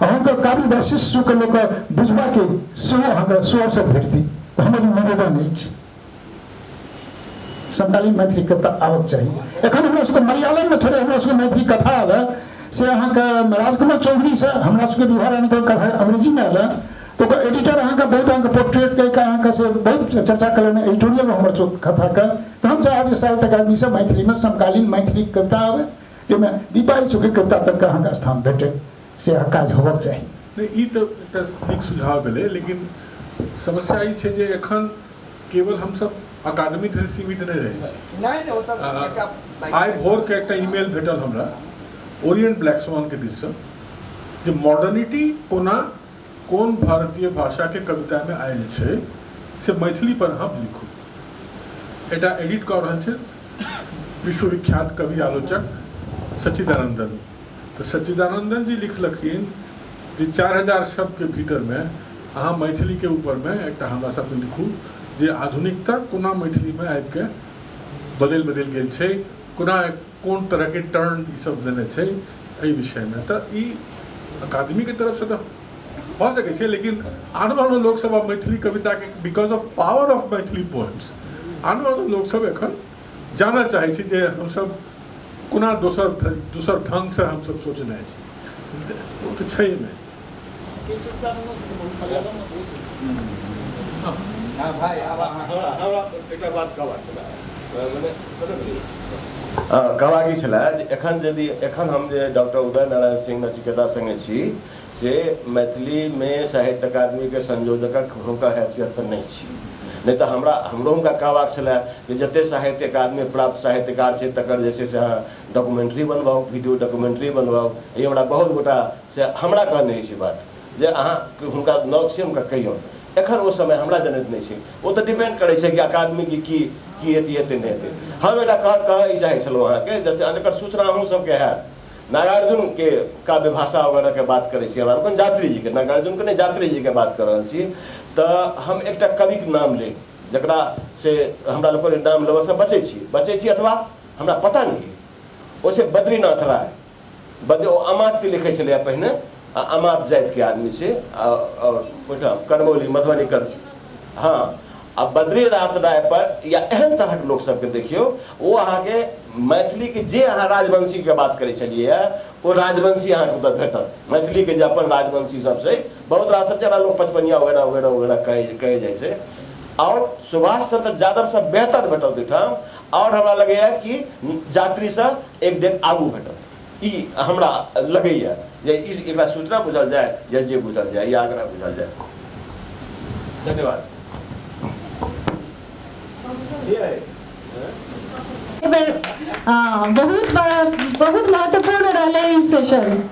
Speaker 2: आ हुनकर काव्य वैशिष्ट्य सुके लोक बुझबाके सेहो अहाँके सुअवसर भेटतै। तऽ हमर ई निवेदन अछि। समकालीन मैथिली कविता आबक चाही। एखन हमरा सबके मलयालममे थोड़े हमरा सबके मैथिली कथा आयल है, से अहाँके राजकमल चौधरीसँ हमरा सबके विवाह कथा अंग्रेजीमे आयल है, तऽ ओकर एडिटर अहाँके बहुत अहाँके पोर्ट्रेट कऽ कऽ अहाँके से बहुत चर्चा कयलनि एडिटोरियलमे हमर सबके कथाके। तऽ हम चाहब जे साहित्य अकादमीसँ मैथिलीमे समकालीन मैथिली कविता आबै, जाहिमे दीपा ईसुके कविता तकके अहाँके स्थान भेटै, से काज होबक चाही।
Speaker 6: नहि, ई तऽ एकटा नीक सुझाव भेलै, लेकिन समस्या ई छै जे एखन केवल हमसब अकादमी धरि सीमित नहि रहै छी।
Speaker 9: नहि नहि, ओ तऽ एकटा
Speaker 6: आइ भोरके एकटा ईमेल भेटल हमरा ओरियंट ब्लैक स्वानके दिससँ जे मॉडर्निटी कोना कोन भारतीय भाषाके कवितामे आयल छै से मैथिली पर अहाँ लिखू। एकटा एडिट कऽ रहल छै विश्वविख्यात कवि आलोचक सच्चिदानंदन। तऽ सच्चिदानंदन जी लिखलखिन जे 4000 शब्दके भीतरमे अहाँ मैथिलीके ऊपरमे एकटा हमरा सबके लिखू जे आधुनिकता कोना मैथिलीमे आबिके बदलि बदलि गेल छै, कोना कोन तरहके टर्न ई सब लेने छै एहि विषयमे। तऽ ई अकादमीके तरफसँ तऽ भऽ सकै छै, लेकिन आनो आनो लोकसब आब Maithili कविताके because of power of Maithili poems आनो आनो लोकसब एखन जानऽ चाहै छै जे हमसब कोना दोसर दोसर ढङ्गसँ हमसब सोचने छी, ओ तऽ छै नहि।
Speaker 9: हँ भाइ, आब अहाँ
Speaker 8: हमरा एकटा बात कहबाक छलै, मने कहबाक ई छलै जे एखन यदि एखन हम जे डॉक्टर उदय नारायण सिंह नचिकेता सङ्गे छी से मैथिलीमे साहित्य अकादमीके संयोजकक हुनकर हैसियतसँ नहि छी, नहि तऽ हमरा हमरो हुनका कहबाक छलै जे जतेक साहित्य अकादमी प्राप्त साहित्यकार छै तकर जे छै से अहाँ डॉक्युमेंट्री बनबाउ, वीडियो डॉक्युमेंट्री बनबाउ। ई हमरा बहुत गोटा से हमरा कहने अछि ई बात जे अहाँ हुनका नव से हुनका कहियौन। एखन ओ समय हमरा जनैत नहि छै, ओ तऽ डिपेंड करै छै कि अकादमीके की की हेतै हेतै नहि हेतै। हम एकटा कहै चाहै छलहुँ अहाँके, जैसे एकर सूचना अहूँ सबके हैत, नागार्जुनके काव्य भाषा वगैरहके बात करै छी हमरा लोकनि, यात्री जीके, नागार्जुनके नहि यात्री जीके बात कऽ रहल छी, तऽ हम एकटा कविके नाम लेब जकरा से हमरा लोकनि नाम लेबऽसँ बचै छी अथवा हमरा पता नहि, ओ छै बद्रीनाथ राय। ओ अमात्य लिखै छलैए पहिने, आ अमात्य जातिके आदमी छै, आओर ओहिठाम करमौली मधुबनी कर, हँ। आ बद्रीनाथ राय पर या एहन तरहक लोक सबके देखियौ, ओ अहाँके मैथिलीके जे अहाँ राजवंशीके बात करै छलियै ओ राजवंशी अहाँके ओतऽ भेटत। मैथिलीके जे अपन राजवंशी सब छै, बहुत रास जकरा लोक पचपनिया वगैरह वगैरह वगैरह कहै जाइ छै, आओर सुभाष चंद्र यादवसँ बेहतर भेटत ओहिठाम, आओर हमरा लगैए कि यात्रीसँ एक डेग आगू भेटत, ई हमरा लगैए जे ई एकरा सूचना बुझल जाय या जे बुझल जाय या आग्रह बुझल जाय। धन्यवाद।
Speaker 1: बहुत बहुत महत्वपूर्ण रहलै ई सेशन,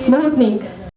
Speaker 1: बहुत नीक।